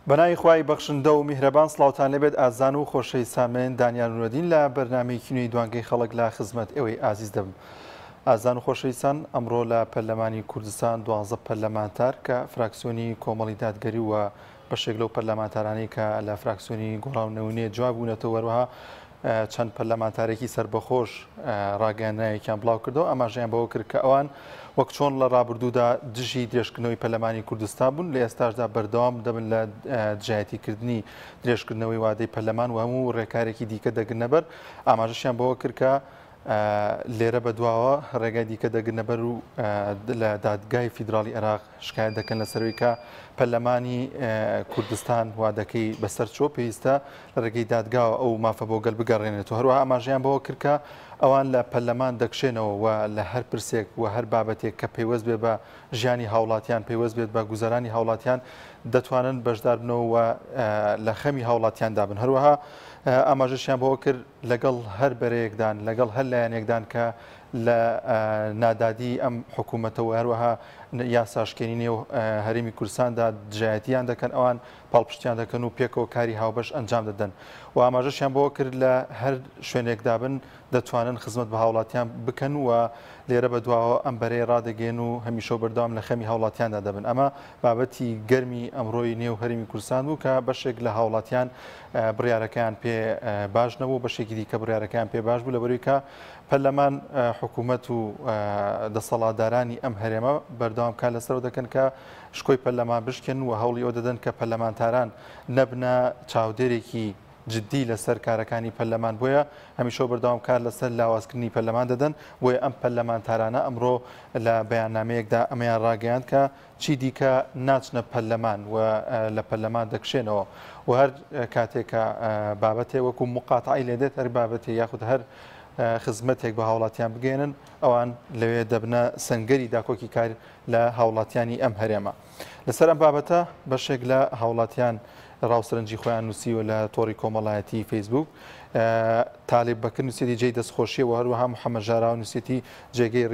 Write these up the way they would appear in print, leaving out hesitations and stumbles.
بەناوی خوای بەخشندە و میهرەبان سڵاوتان لێبێت ئازان و خۆشەویستان من دانیال نورەدین لە بەرنامەیەکی نوێی دوانگەی خەڵک لە خزمەت ئێوەی ئازیز دەبم. ئازان و خۆشەویستان ئەمڕۆ لە پەرلەمانی کوردستان دوانزە پەرلەمانتار کە فراکسیۆنی کۆمەڵی دادگەری و بەشێک لەو پەرلەمانتارانەی کە لە فراکسیۆنی گۆڕان و نەونێ جواب بوونەتەوە هەروەها چەند پەرلەمانتارێکی سەربەخۆش ڕاگەیاندراوێکیان بڵاوکردەوە ئاماژەیان بەوە کرد کە ئەوان وەک چۆن لە ڕابردوودا دژی درێژکردنەوەی پەرلەمانی کوردستان بوون لە ئێستاشدا بەردەوام دەبن لە دژایەتیکردنی درێژکردنەوەی وادەی پەرلەمان و هەموو ڕێکارێکی دیکە دەگرنەبەر ئاماژەشیان بەوە کرد کە لێرە بەدواوە ڕێگای دیکە دەگرنەبەر و لە دادگای فیدراڵی عێراق شکایەت دەکەن لەسەر ئەوەی کە پەرلەمانی کوردستان وادەکەی بەسەر چووە پێویستە لە ڕێگەی دادگاوە ئەو مافە بۆ گەل بگەڕێنێتەوە. هەروەها ئاماژەیان بەوە کرد کە ئەوان لە پەرلەمان دەکشێنەوە و لە هەر پرسێک و هەر بابەتێک کە پەیوەست بێت بە ژیانی هاوڵاتیان، پەیوەست بێت بە گوزەرانی هاوڵاتیان دەتوانن بەشداربنەوە و لە خەمی هاوڵاتیاندا بن. هەروەها ئاماژەشیان بەوە کرد لەگەڵ هەر بەرەیەکدان، لەگەڵ هەر لایەنێکدان کە لە نادادی ئەم حکوومەتە و هەروەها یاساشکێنی نێو هەرێمی کوردستاندا دژایەتیان دەکەن، ئەوان پاڵپشتیان دەکەن و پێکەوە کاری هاوبەش ئەنجام دەدەن و ئاماژەشیان بەوە کرد لە هەر شوێنێکدا بن دەتوانن خزمەت بە هاوڵاتیان بکەن و لێرە بەدواوە ئەم بەرەیە ڕادەگەیەن و هەمیشە و بەردەوام لە خەمی هاوڵاتیاندا دەبن. ئەمە بابەتی گەرمی ئەمڕۆی نێو هەرێمی کوردستان بوو کە بەشێک لە هاوڵاتیان بڕیارەکەیان پێ باش نەبوو، بەشێکی دیکە بڕیارەکەیان پێ باش بوو لەبەرئەوەی کە پەرلەمان، حکوومەت و دەسەڵاتدارانی ئەم هەرێمە بەردەوام کار لەسەرەوە دەکەن کە شکۆی پەرلەمان بشکێنن و هەوڵی ئەوە دەدەن کە پەرلەمانتاران نەبنە چاودێرێکی جدی لەسەر کارەکانی پەرلەمان بۆیە هەمیشە و بەردەوام کار لەسەر لاوازکردنی پەرلەمان دەدەن بۆیە ئەم پەرلەمانتارانە ئەمڕۆ لە بەیاننامەیەکدا ئەمەیان ڕاگەیاند کە چی دیکە ناچنە پەرلەمان و لە پەرلەمان دەکشێنەوە و هەر کاتێک کە بابەتێ وەکو مقاتعی لێدێت هەر بابەتێ یاخود هەر خزمەتێک بە هاوڵاتیان بگەێنن ئەوان لەوێ دەبنە سەنگەری داکۆکی کار لە هاوڵاتیانی ئەم هەرێمە. لەسەر ئەم بابەتە بەشێک لە هاوڵاتیان ڕاو سەرنجی خۆیان نووسیوە لە تۆڕی کۆمەڵایەتی فەیسبوک. تالیب بەکر نووسێتی جێی دەستخۆشیە و هەروەها محەممەد ژاراوە نووسێتی جێگەی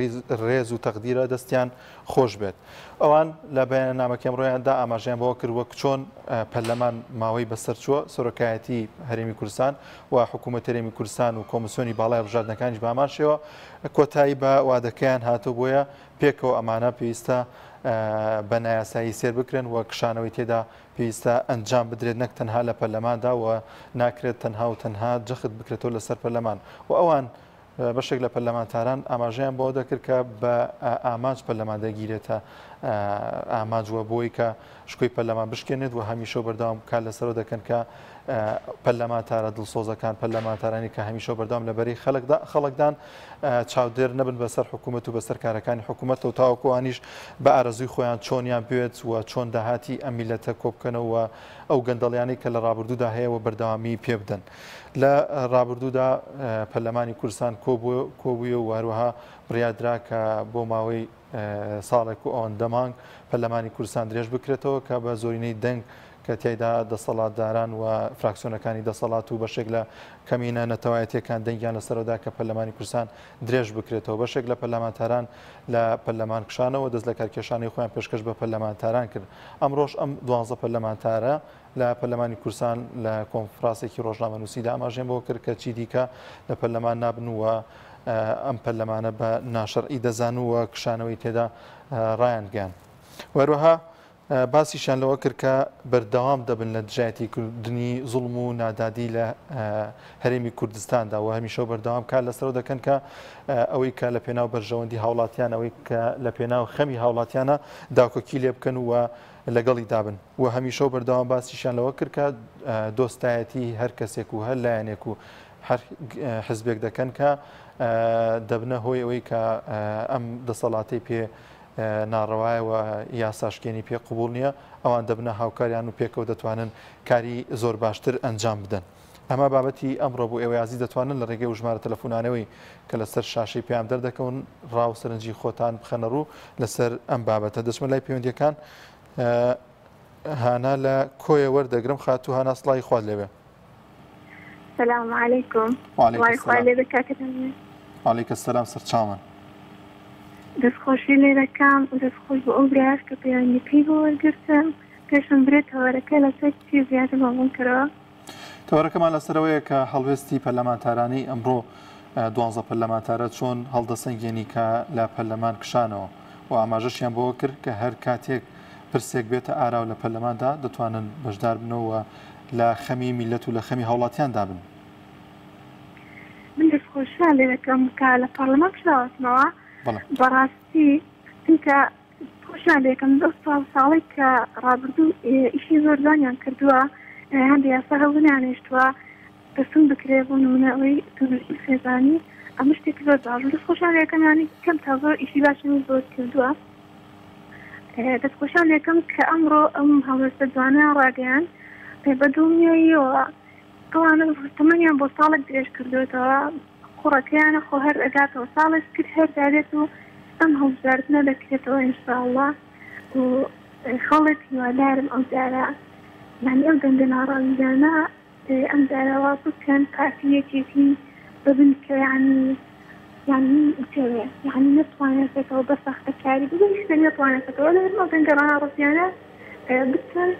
ڕێز و تەقدیرە دەستیان خۆش بێت. ئەوان لە بەیاننامەکەی ئەمڕۆیاندا ئاماژەیان بەوە کرد وەک چۆن پەرلەمان ماوەی بەسەرچووە سەرۆکایەتی هەرێمی کوردستان و حکوومەت هەرێمی کوردستان و کۆمیسیۆنی باڵای هەڵبژاردنەکانیش بە هەمان شێوە کۆتایی بە وادەکەیان هاتوو بۆیە پێکەوە ئەمانە پێویستە بە نایاسایی سێر بکرێن و کشانەوەی تێدا پێویستە ئەنجام بدرێت نەک تەنها لە پەرلەماندا و ناکرێت تەنها و تەنها جەخت بکرێتەوە لەسەر پەرلەمان و ئەوان بەشێک لە پەرلەمانتاران ئاماژەیان بەوە دەکرد کە بە ئامانج پەرلەمان دەگیرێتە ئامانج وە بۆی کە شکۆی پەرلەمان بشکێنێت و هەمیشە و بەردەوام کار لەسەرەوە دەکەن کە پەرلەمانتارە دڵسۆزەکان، پەرلەمانتارانی کە هەمیشە و بەردەوام لە بەرەی خەڵکدان، چاودێر نەبن بەسەر حکوومەت و بەسەر کارەکانی حکوومەتەوە تاوەکو ئەوانیش بە ئارەزووی خۆیان چۆنیان بوێت و چۆن داهاتی ئەم میللەتە کۆبکەنەوە و ئەو گەندەڵیانەی کە لە ڕابردوودا هەیە و بەردەوامی پێ بدەن. لە ڕابردوودا پەرلەمانی کوردستان کۆبوویەوە و هەروەها بڕیاردرا کە بۆ ماوەی ساڵێک و ئەوەندە مانگ پەرلەمانی کوردستان درێژ بکرێتەوە کە بە زۆرینەی دەنگ کە تیایدا دەسەڵاتداران و فراکسیۆنەکانی دەسەڵات و بەشێک لە کەمینە نەتەوایەتیەکان دەنگیان لەسەرەدا کە پەرلەمانی کوردستان درێژ بکرێتەوە. بەشێک لە پەرلەمانتاران لە پەرلەمان کشانەوە دەست لەکارکێشانەوەی خۆیان پێشکەش بە پەرلەمانتاران کرد. ئەمڕۆش ئەم دوانزە پەرلەمانتارە لە پەرلەمانی کوردستان لە کۆنفراسێکی ڕۆژنامەنووسیدا ئاماژەیان بەوە کرد کە چیدیکە لە پەرلەمان نابن و ئەم پەرلەمانە بە ناشەرعی دەزان و کشانەوەی تێدا ڕایانگەیاند. و هەروەها باسیشیان لەوە کرد کە بەردەوام دەبن لە دژایەتیکردنی زوڵم و نادادی لە هەرێمی کوردستاندا و هەمیشە و بەردەوام کار لەسەرەوە دەکەن کە ئەوەی کە لە پێناو بەرژەوەندی هاوڵاتیان ئەوەی کە لە پێناو خەمی هاوڵاتیانە داکۆکی لێ بکەن و لەگەڵی دابن و هەمیشە و بەردەوام باسیشیان لەوە کرد کە دۆستایەتی هەر کەسێک و هەر لایەنێک و هەر حزبێک دەکەن کە دەبنە هۆی ئەوەی کە ئەم دەسەڵاتەی پێ ناڕەوایە و یاساشکێنی پێ قبوڵ نییە، ئەوان دەبنە هاوکاریان و پێکەوە دەتوانن کاری زۆر باشتر ئەنجام بدەن. ئەمە بابەتی ئەمڕۆ بوو، ئێوەی ئازیز دەتوانن لە ڕێگەی ئەو ژمارە تەلەفونانەوەی کە لەسەر شاشەی پەیام دەردەکەون ڕا و سەرنجی خۆتان بخەنە ڕوو لەسەر ئەم بابەتە. دەچمە لای پەیوەندییەکان هانا لە کۆیە وەردەگرم. خاتوو هانا سڵاوی خوات لێبێ. سلام علیکم وعلیکم السلام لێ کاکە دانیال. وعلیک السلام سەرچاومن. دەست خۆشی لێ دەکەم دەست خۆش بۆ ئەو برایەش کە پەیوەندیەکەی بۆ وەرگرتم. پێشم برێ تەوەرەکە لەسەر چی زیاتر بۆم ڕوون کەرەوە؟ تەوەرەکەمان لەسەرەوەیە کە هەڵوێستی پەرلەمانتارانەی ئەمڕۆ دوانزە پەرلەمانتارە چۆن هەڵدەسەنگێنی کە لە پەرلەمان کشانەوە و ئاماژەشیان بەوە کرد کە هەر کاتێک پرسێک بێتە ئاراو لە پەرلەماندا دەتوانن بەشدار بنەوە و لە خەمی میللەت و لە خەمی هاوڵاتیاندا بن. من دەستخۆشیان لێ دەکەم کە لە پەرلەمان کشاوەتنەوە بەڕاستی چونکە خۆشیان لێکەم لەو ساڵ ساڵەی کە ڕابردوو ئیشی زۆر جوانیان کردووە هەندێ یاسا هەبوو نانێشتووە پەسند بکرێ بۆ نمونە ئەوەی توندوتیژی خێزانی ئەمە شتێکی زۆر باش بوو دەست خۆشیان لێکەم یانی کەم تا زۆر ئیشی باشیان زۆر کردووە دەست خۆشیان لێکەم کە ئەمڕۆ ئەم هەڵوێستە جوانەیان ڕاگەیاند بە دڵنیاییەوە ئەوانە تەمەنیان بۆ ساڵێک درێژ کردوێتەوە کوڕەکەیانە خۆ هەر ئەگاتەوە ساڵێک تر هەر دابێت و ئەم هەڵبژاردنە دەکرێتەوە ان شاء اللە و خەڵک هیوادارم ئەو جارە یانی ئەو دەنگە ناڕازیانە ئەم جارە وا بکەن پارتی یەکێتی ببن کە یانی یانی بکەوێ یانی نەتوانێتەوە بە ساختەکاری بە هیچ شتێک نەتوانێتەوە لەبەر ئەو دەنگە ناڕازیانە بچن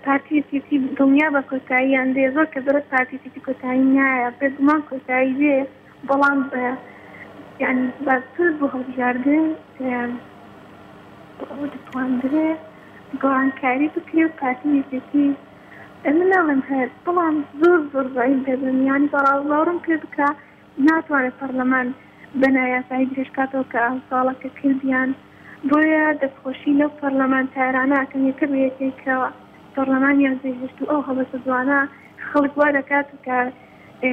پارتی یەکێتی دڵنیا بە کۆتاییان دێ زۆر کەس دەڵێت پارتی یەکێتی کۆتایی نایە بێگومان کۆتایی دێ بەڵام بە یعنی باشتر بۆ هەڵبژاردن ئەوە دەتواندرێ گۆڕانکاری بکرێ و پارتی یەکێتی من ناڵێم هەر بەڵام زۆر زۆر زەعیف دەبن یعنی بەڕاست باوەڕم پێ بکە ناتوانێت پەڕلەمان بە نایاسایی درێژکاتەوە کە ئەم ساڵە کە کردیان بۆیە دەستخۆشی لەو پەڕلەمانتارانە ئەکەم یەکە بە یەکەی کە پەڕلەمانیان جێهێشت و ئەو هەڵوێستە جوانە خەڵک وا دەکات کە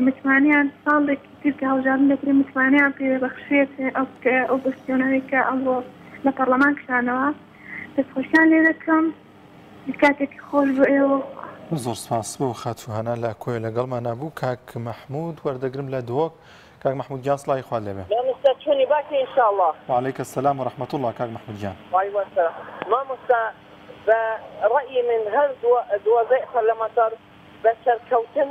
متمانەیان ساڵێکی تر کە هەڵبژاردن دەکرێت متمانەیان پێ دەبەخشێت ئەو ئۆپۆزسیۆنانەی کە ئەمڕۆ لە پەڕلەمان کشانەوە دەستخۆشیان لێ دەکەم کاتێکی خۆش بۆ ئێوە. زۆر سپاس بۆ خاتوو هانا لە کۆیە لەگەڵمانا بوو. کاک مەحموود وەردەگرم لە دهۆک. کاک مەحموود گیان سڵاوی خوات لێبێ. مامۆستا چۆنی باشی ان شاء اللە. وعلیک السلام و رحمە اللە کاک مەحموود گیان. وعلیکم السلام مامۆستا بە ڕەئی من هەر دوازدە پەرلەمانتار بە سەرکەوتن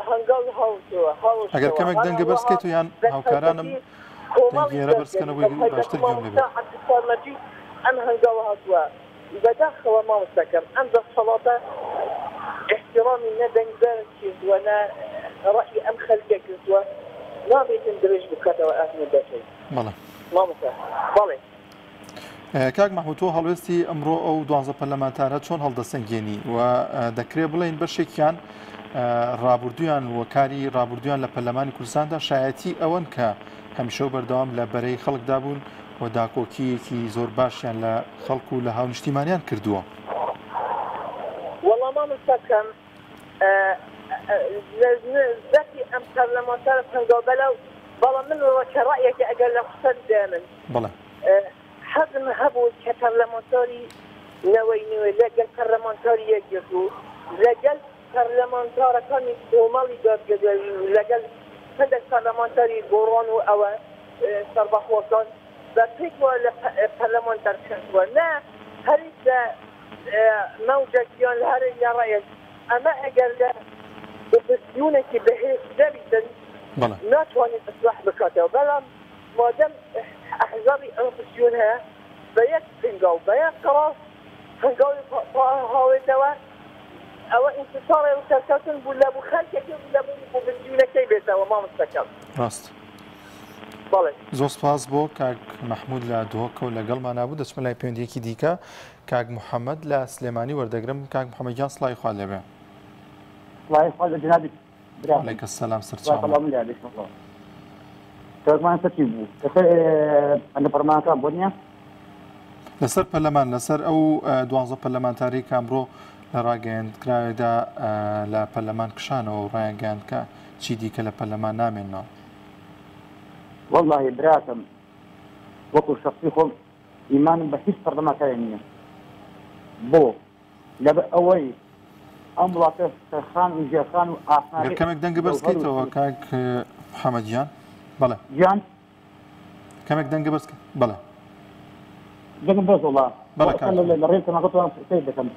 هەنگاوی هاوتووە ئەگەر هاوشتەوە کەمێک دەنگە بەرز هەروەها کەیتەوە یان بە هاوکارانم تایبەتی دەنگی کۆمەڵی ئێرە بەرز دادگەری کەنەوە بە بۆی تایبەتی باشتر گوێم لێ مامۆستا بێت. عەبدولستار مەجید ئەم هەنگاوە هاتووە بەداخەوە مامۆستاکەم ئەم دەسەڵاتە ئیحتیڕامی نە دەنگدەر کردووە نە ڕەئی ئەم خەلکە کردووە نابێتن درێژ بکاتەوە ئه مودەتەی بەڵێ. مامۆستا بەڵێ. کاک مەحمود تۆ هەڵوێستی ئەمڕۆ ئەو دوانزە پەرلەمانتارە چۆن هەڵدەسەنگێنی و دەکرێ بڵێین بەشێکیان ڕابردوویان و کاری ڕابردوویان لە پەرلەمانی کوردستاندا شایەتی ئەوەن کە هەمیشە و بەردەوام لە بەرەی خەڵکدا بوون و داکۆکییەکی زۆر باشیان لە خەڵک و لە هاونیشتیمانیان کردووە. وەڵا مامۆستا کەم لە زەتی ئەم پەرلەمانتارە پەنگاوبەلە بەڵام من ڕەکە ڕەئیەکە ئەگەر لە قسەت دێمن بەڵێ. حەزم هەبوو کە پەرلەمانتاری نەوەی نوێ لەگەل پەرلەمانتاری یەکگرتوو لەگەل پەرلەمانتارەکانی کۆمەڵی دادگەری و لەگەل هەندێک پەرلەمانتاری گۆڕان و ئەوە سەربەخۆکان بە پێکەوە لە پەرلەمان دەرکردووە نە هەریک لە مەوجێک یان هەرێک لە ڕێیەک ئەمە ئەگەر لە ئۆپۆزسیۆنێکی بەهێز نەبیتن ناتوانێت ئیسلاح بکاتەوە بەڵام مادەم ئەحزابی ئۆپۆزسیۆن هەیە بە یەک هەنگاو بە یەک قەرار هەنگاوی هاوێتەوە ئەوە ئینتیسارێ و سەرکەوتن بوو لە بوو خەلکەکەی و لە بوو ئۆپۆزسیۆنەکەی بێتەوە مامۆستاکەم. ڕاست. بەڵێ. زۆر سپاس بۆ کاک مەحمود لە دهۆکەوە لەگەڵمانا بوو دەچمە لای پەیوەندیەکی دیکە کاک محەممەد لە سلێمانی وەردەگرم کاک محەممەد گیان سڵاوی خوات لێبێ. سڵاوی خوا لە جەنابت براکەم. وعلیک السلام خوای سەرچاوم. سەڵامت لێ بێت انشاءاللە. تەرجمان سەر چی بوو؟ لەسەر ئەندە پەرلەمانەکان بۆ نییە؟ لەسەر پەرلەمان لەسەر ئەو دوانزە پەرلەمانتارەی کە ئەمڕۆ لە ڕاگەیەندکراوێکدا لە پەرلەمان کشانەوە و ڕایانگەیاند کە چی دیکە لە پەرلەمان نامێننەوە. وەڵاهی براکەم وەکو شەخسی خۆم ئیمانم بە هیچ پەرلەمانتارێ نییە بۆ لەبەر ئەوەی ئەم وڵاتە سەرخان و ژێرخان و گەر ئاسمانەکەی کەمێک دەنگە بەرز گەوهەر و کەیتەوە کاک محەمەد گیان بەڵێ. گیان کەمێک دەنگە بەرز کە بەڵێ. دەنگم بەرز وەڵا بەڵێ ئێستا کاک لە ڕێی تەماکەتەوە سەیر دەکەم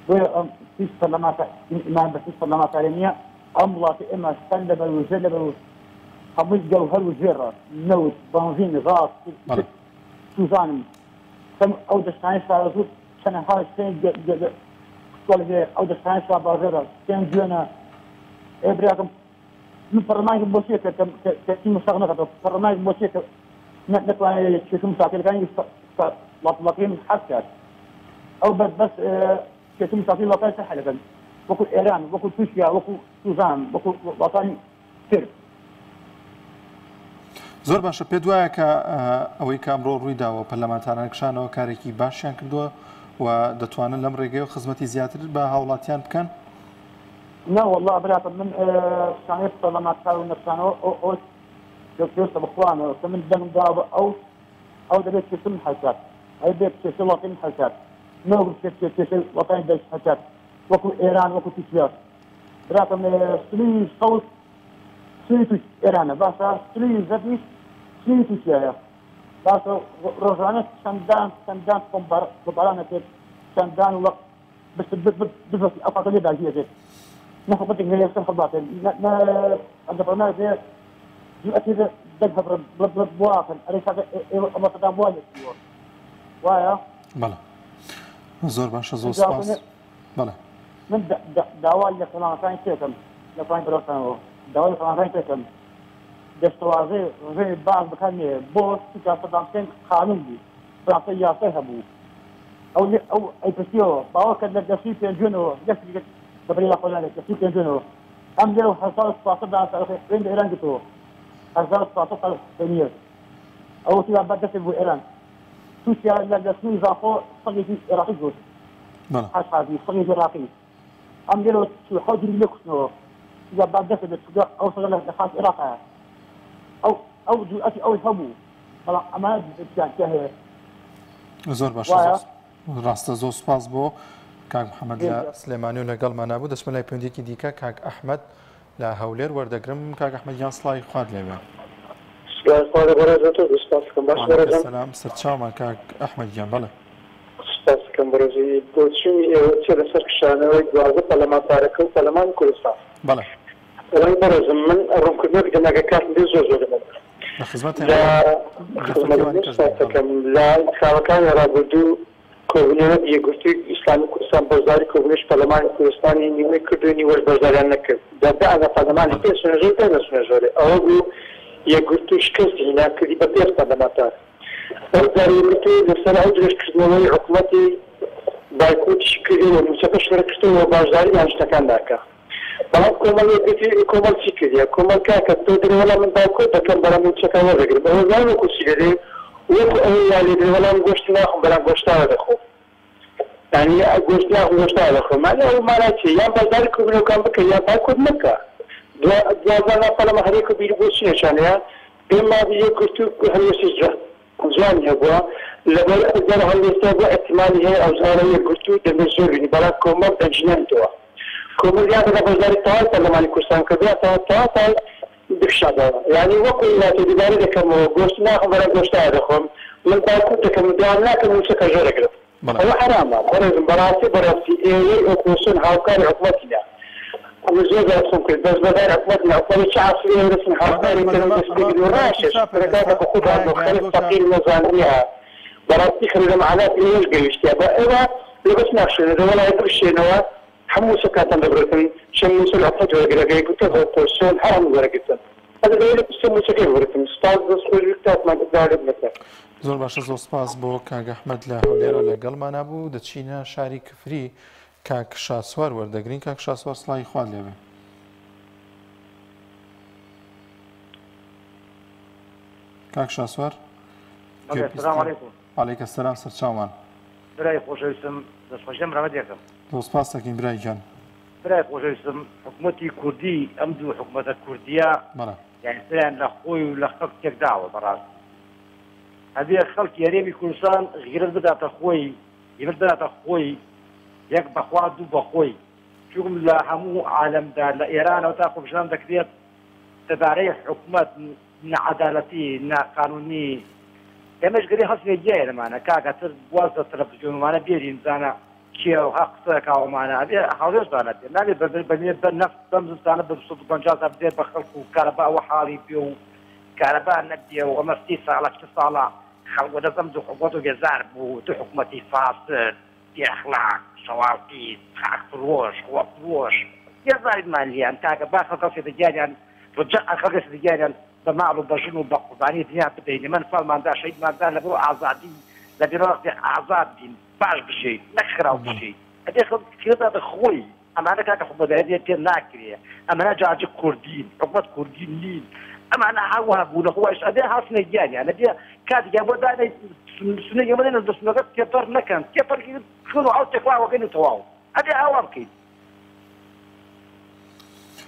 بۆیە ئەم هیچ پەرلەمانتار ئیمان بە هیچ پەرلەمانتارێ نییە ئەم وڵاتە ئێمە سەر لەبەر و ژێر لەبەر و هەمووی گەوهەر و زێڕە نەوت بەنزین غاز بەڵێ. سوزانم کەم ئەو دەشتانەی شارەزوور. چەنەها شوێن کشتوکاڵی هەیە ئەو دەستانەی شارباژێڕە پێنجوێنە ئێ براکەم من پەرلەمانێکم بۆ چیە کە کە تیم ساغ نەکاتەوە پەرلەمانێکم بۆ چیە کە نەتوانێت کێشە مشاکلەکانی وڵاتەکەی من حەل بکات ئەو بەس بەس کێشە مشاکلی وڵاتانی تر حەل دەکەن وەکو ئێران وەکو تورکیا وەکو سوزان وەکو وڵاتانی تر. زۆر باشە پێت وایە کە ئەوەی کە ئەمڕۆ ڕووی داوە پەرلەمانتاران کشانەوە کارێکی باشیان کردووە و دەتوانن لەم ڕێگەیەوە خزمەتی زیاتر بە هاوڵاتیان بکەن؟ نا وەڵا براکەم من کشانەوەی پەرلەمانتار و نەکشانەوە ئەو ئەو پێویستە بە خۆیانەوە کە من دەنگم داوە بە ئەو ئەو دەبێت کێشەی من حەل کات ئەی بێت کێشەی وڵاتی من حەل کات نەوەک کێشەی وڵاتانی دەرچ حەل کات وەکو ئێران وەکو تورکیا براکەم سنووری سەوز سنووری تورک ئێرانە باشە سنووری زەردیش سنووری تورکیایە باشە ڕۆژانە چەندان چەندان تۆپباران دەکرێت چەندان وەک بزەتی ئەو خاکە لێ داگیر دەکرێت نە حکومەتێک هەیە سەر خەڵ نە نە ئەندەپەرناک هەیە جورئەتی دەنگ هەبڕن بڵێ بڵێ بواکەن ئەرێ کاکە ئێوە ئەمە سەدام وا لێ کردووە وایە؟ بەڵێ زۆر باشە زۆر سپاس بەڵێ من داوا لە پەرلەمانەکانی تێکەم لە پانی بەرەوەکانەوە داوا لە پەرلەمانەکانی تێکەم دەستەواژەی ڕژێمی بەعس بەکار نێ بۆ چونکە سەدام حسێن قانون بوو فرانسە یاسای هەبوو ئەو لێ ئەو ئەیپرسیەوە باوەڕ کە لە دەستی پێنجوێنەوە یەک دیکە بە بەری لاخۆدانێت دەستی پێنجوێنەوە ئەم لێرە 1400 دانە سەرخی خوێن لە ئێران گرتەوە 1400 ساڵ خوێنیە ئەوە تیوا بەر دەستێک بۆ ئێران تورکیا لە لە سنووری زاخۆ سەگێکی عێراقی گرت حاج حاجی سەگێکی عێراقی ئەم لێرەوە 47 جوندی لێ کوشتنەوە تیوا بەر دەستێک بێت چونکە ئەو سەگە لە خاکی عێراقایە ئەو ئەو جورئەتی ئەوەی هەبوو بەڵام ئەمانە تیان تیا هەیە. زۆر باشە زۆر ڕاستە زۆر سوپاس بۆ کاک محەممەد لە سلێمانی و لەگەڵمانە بوو دەچمە لای پەیوەندیەکی دیکە کاک ئەحمەد لە هەولێر وەردەگرم کاک ئەحمەد گیان سڵاوی خوات لێبێ. سڵاوی خوا لە بەڕێزت و سپاس دەکەم باش بەڕێزم. سلام سەرچاومان کاک ئەحمەد گیان بەڵێ. سپاس دەکەم بەڕێزی بۆچوونی ئێوە چیە لەسەر کشانەوەی 12 پەرلەمانتارەکە و پەرلەمانی کوردستان؟ بەڵێ. وەڵای بەڕێزم من ڕوونکردنەوەک دەم ئەگەر کاتم بێ زۆر زۆر دەمەوە. لە خزمەتم لە خزمەتم سپاس دەکەم لە ئینتخابەکانی ڕابردوو کۆبوونەوەک یەکگرتووی ئیسلامی کوردستان بەشداری کۆبوونەوەی پەرلەمانی کوردستانی نیوەی کرد و نیوەش بەشداریان نەکرد دە دە ئەگەر پەرلەمانی پێ چونە ژۆرێ پێ نەچونە ژۆرێ ئەوە بوو یەکگرتوو شکست هینا کردی بە پێنج پەرلەمانتار ئەو جار یەکگرتوو لەسەر ئەو درێژکردنەوەی حکومەتی بایکۆتیشی کردەوە مووچەکەش ڕێکخستەوە باشداری دانیشتنەکان ناکا. بەڵام کۆمەڵ یەکگرتووی کۆمەڵ چی کردیە کۆمەڵ کاکە تۆ دەرێ وەڵا من بایکۆت دەکەم بەڵام مووچەکان وەردەگرم ئەوە زانی وەکو چی لێدێ وەکو ئەوەی وا لێدێ وەڵا من گۆشت ناخۆم بەڵام گۆشتاوە دەخۆم یانی گۆشت ناخۆم گۆشتاوە دەخۆم مانی ئەوە مانای چیە یان بەشداری کۆبوونەوەکان بکە یان بایکۆت مەکە دوا 12 ناپەلەمە هەریەکە بیر و بۆچوونێکیان هەیە پێم وابێ یەکگرتوو هەڵوێستی جوانی هەبووە لەبەر ئەگەر هەڵوێستە بۆ ئیحتیمالی هەیە ئەوجارە یەکگرتوو دەنگە زۆر بینی بەڵام کۆمەڵ دەنگی نەهاتەوە کۆمەڵ یان دەگەڵ بەشداری تەواوی پەرلەمانی کوردستان کردووە تا تەواو تای بکشادەوە یانی وەکو وڵاتێ دووبارە دەکەمەوە گۆشت ناخۆم بەڵام گۆشتاوە دەخۆم من بایکۆت دەکەم و داوام ناکەم مووچەکە ژۆرەگرم. ئەوە حەرامە بەڕێزم بەڕاستی بەڕاستی ئێوەی ئۆپۆسیۆن هاوکاری حکومەتینە من زۆر جار قسەم کرد دەست بەرداری حکومەت نە حکومەت چ عەسری ئێوە دەچن هاوکاری کەن و دەست پێگرن و ڕاشش کاکە بە خۆتان بۆ خەڵک فەقیر نەزان نیە بەڕاستی خەڵک لە مەعانات ئێوەش گەیشتیە بە ئێوە لە بەس ناخشێنێتەوە وەڵای بکشێنەوە هەموو موچەکانتان دەبڕێتن چەند موچە لە حکومەت وەرەگرە گەی گوتە ئۆپۆسیۆن هەر هەموو وەرەگرتن ئەگەر لەوەی لە پشتە موچەکەی ببڕێتن سوپاس دەست خۆش بی کاتمان داوا لێت نەکەم. زۆر باشە زۆر سپاس بۆ کاک ئەحمەد لە هەولێرەوە لەگەڵمانا بوو دەچینە شاری کفری کاک شاسوار وەردەگرین کاک شاسوار سڵاوی خوات لێبێ. کاک شاسوار سلام علیکم. علیک السلام سەرچاومان. برای خۆشەویستم دەستخۆشی لەم برامە دەکەم. زۆر سپاس دەکەین برای گیان. برای خۆشەویستم حکومەتی کوردی ئەم دوو حکومەتە کوردیە بەڵێ. یانی سەریان لە خۆی و لە خەڵک تێکداوە بەڕاستی ئەبێ خەڵکی هەرێمی کوردستان غیرەت بداتە خۆی غیرەت بداتە خۆی یەک بەخوا دوو بەخۆی چونکم لە هەموو عالەمدا لە ئێرانەوە تا خۆپیشاندان دەکرێت دەربارەی حکومەت ناعەدالەتی ناقانونی ئێمەش گەرێ هەستێ گیایە لەمانە کاکە تر واز لە تەلەفزیۆن ومانە بێرین بزانە کێ ها قسە ئەکا ومانە ئەبێ هەڵوێستمان هەبێ نابێ بە بە بە نەفت بەم زستانە بە 250 تا بدرێت بە خەڵک و کارەبا ئەوە حاڵی بێ و کارەبا نەبێ و ئەمە 30 ساڵە 40 ساڵە خەڵک وەدەست ئەم دوو حکومەت و بێزار بوو دوو حکومەتی فاسد. بێ ئەخلاق، سەواڵ پیس، خاک فرۆش، خۆ فرۆش، بێزاریمان لێیان کاکە با خەڵک هەڵسێتە گیانیان ڕجاء خەڵک هەڵسێتە گیانیان بە ماڵ و بە ژن و بە قوربانی دنیا بدەین ئێمە ئەنفالمان دا شەهیدمان دا لەبۆ ئازادی دەبێ ڕاستێ ئازاد بین باش بژێین نەک خراو بژێین ئەبێ خەڵک خێر بداتە خۆی ئەمانە کاکە حکومەتداری پێ ناکرێ ئەمانە جاجی کوردین حکومەت کوردی نین ئەمانە هەوها بوونە خۆش ئەبێ هەڵسنە گیانیان ئەبێ کاتێکیان بۆ دانێ سنەی ئێمە دێنە دەسنەکە تێپەر نەکەن تێپەر خوێن و ئاو تێکڵاوەکەین و تەواو ئەبێ ئاوا بکەین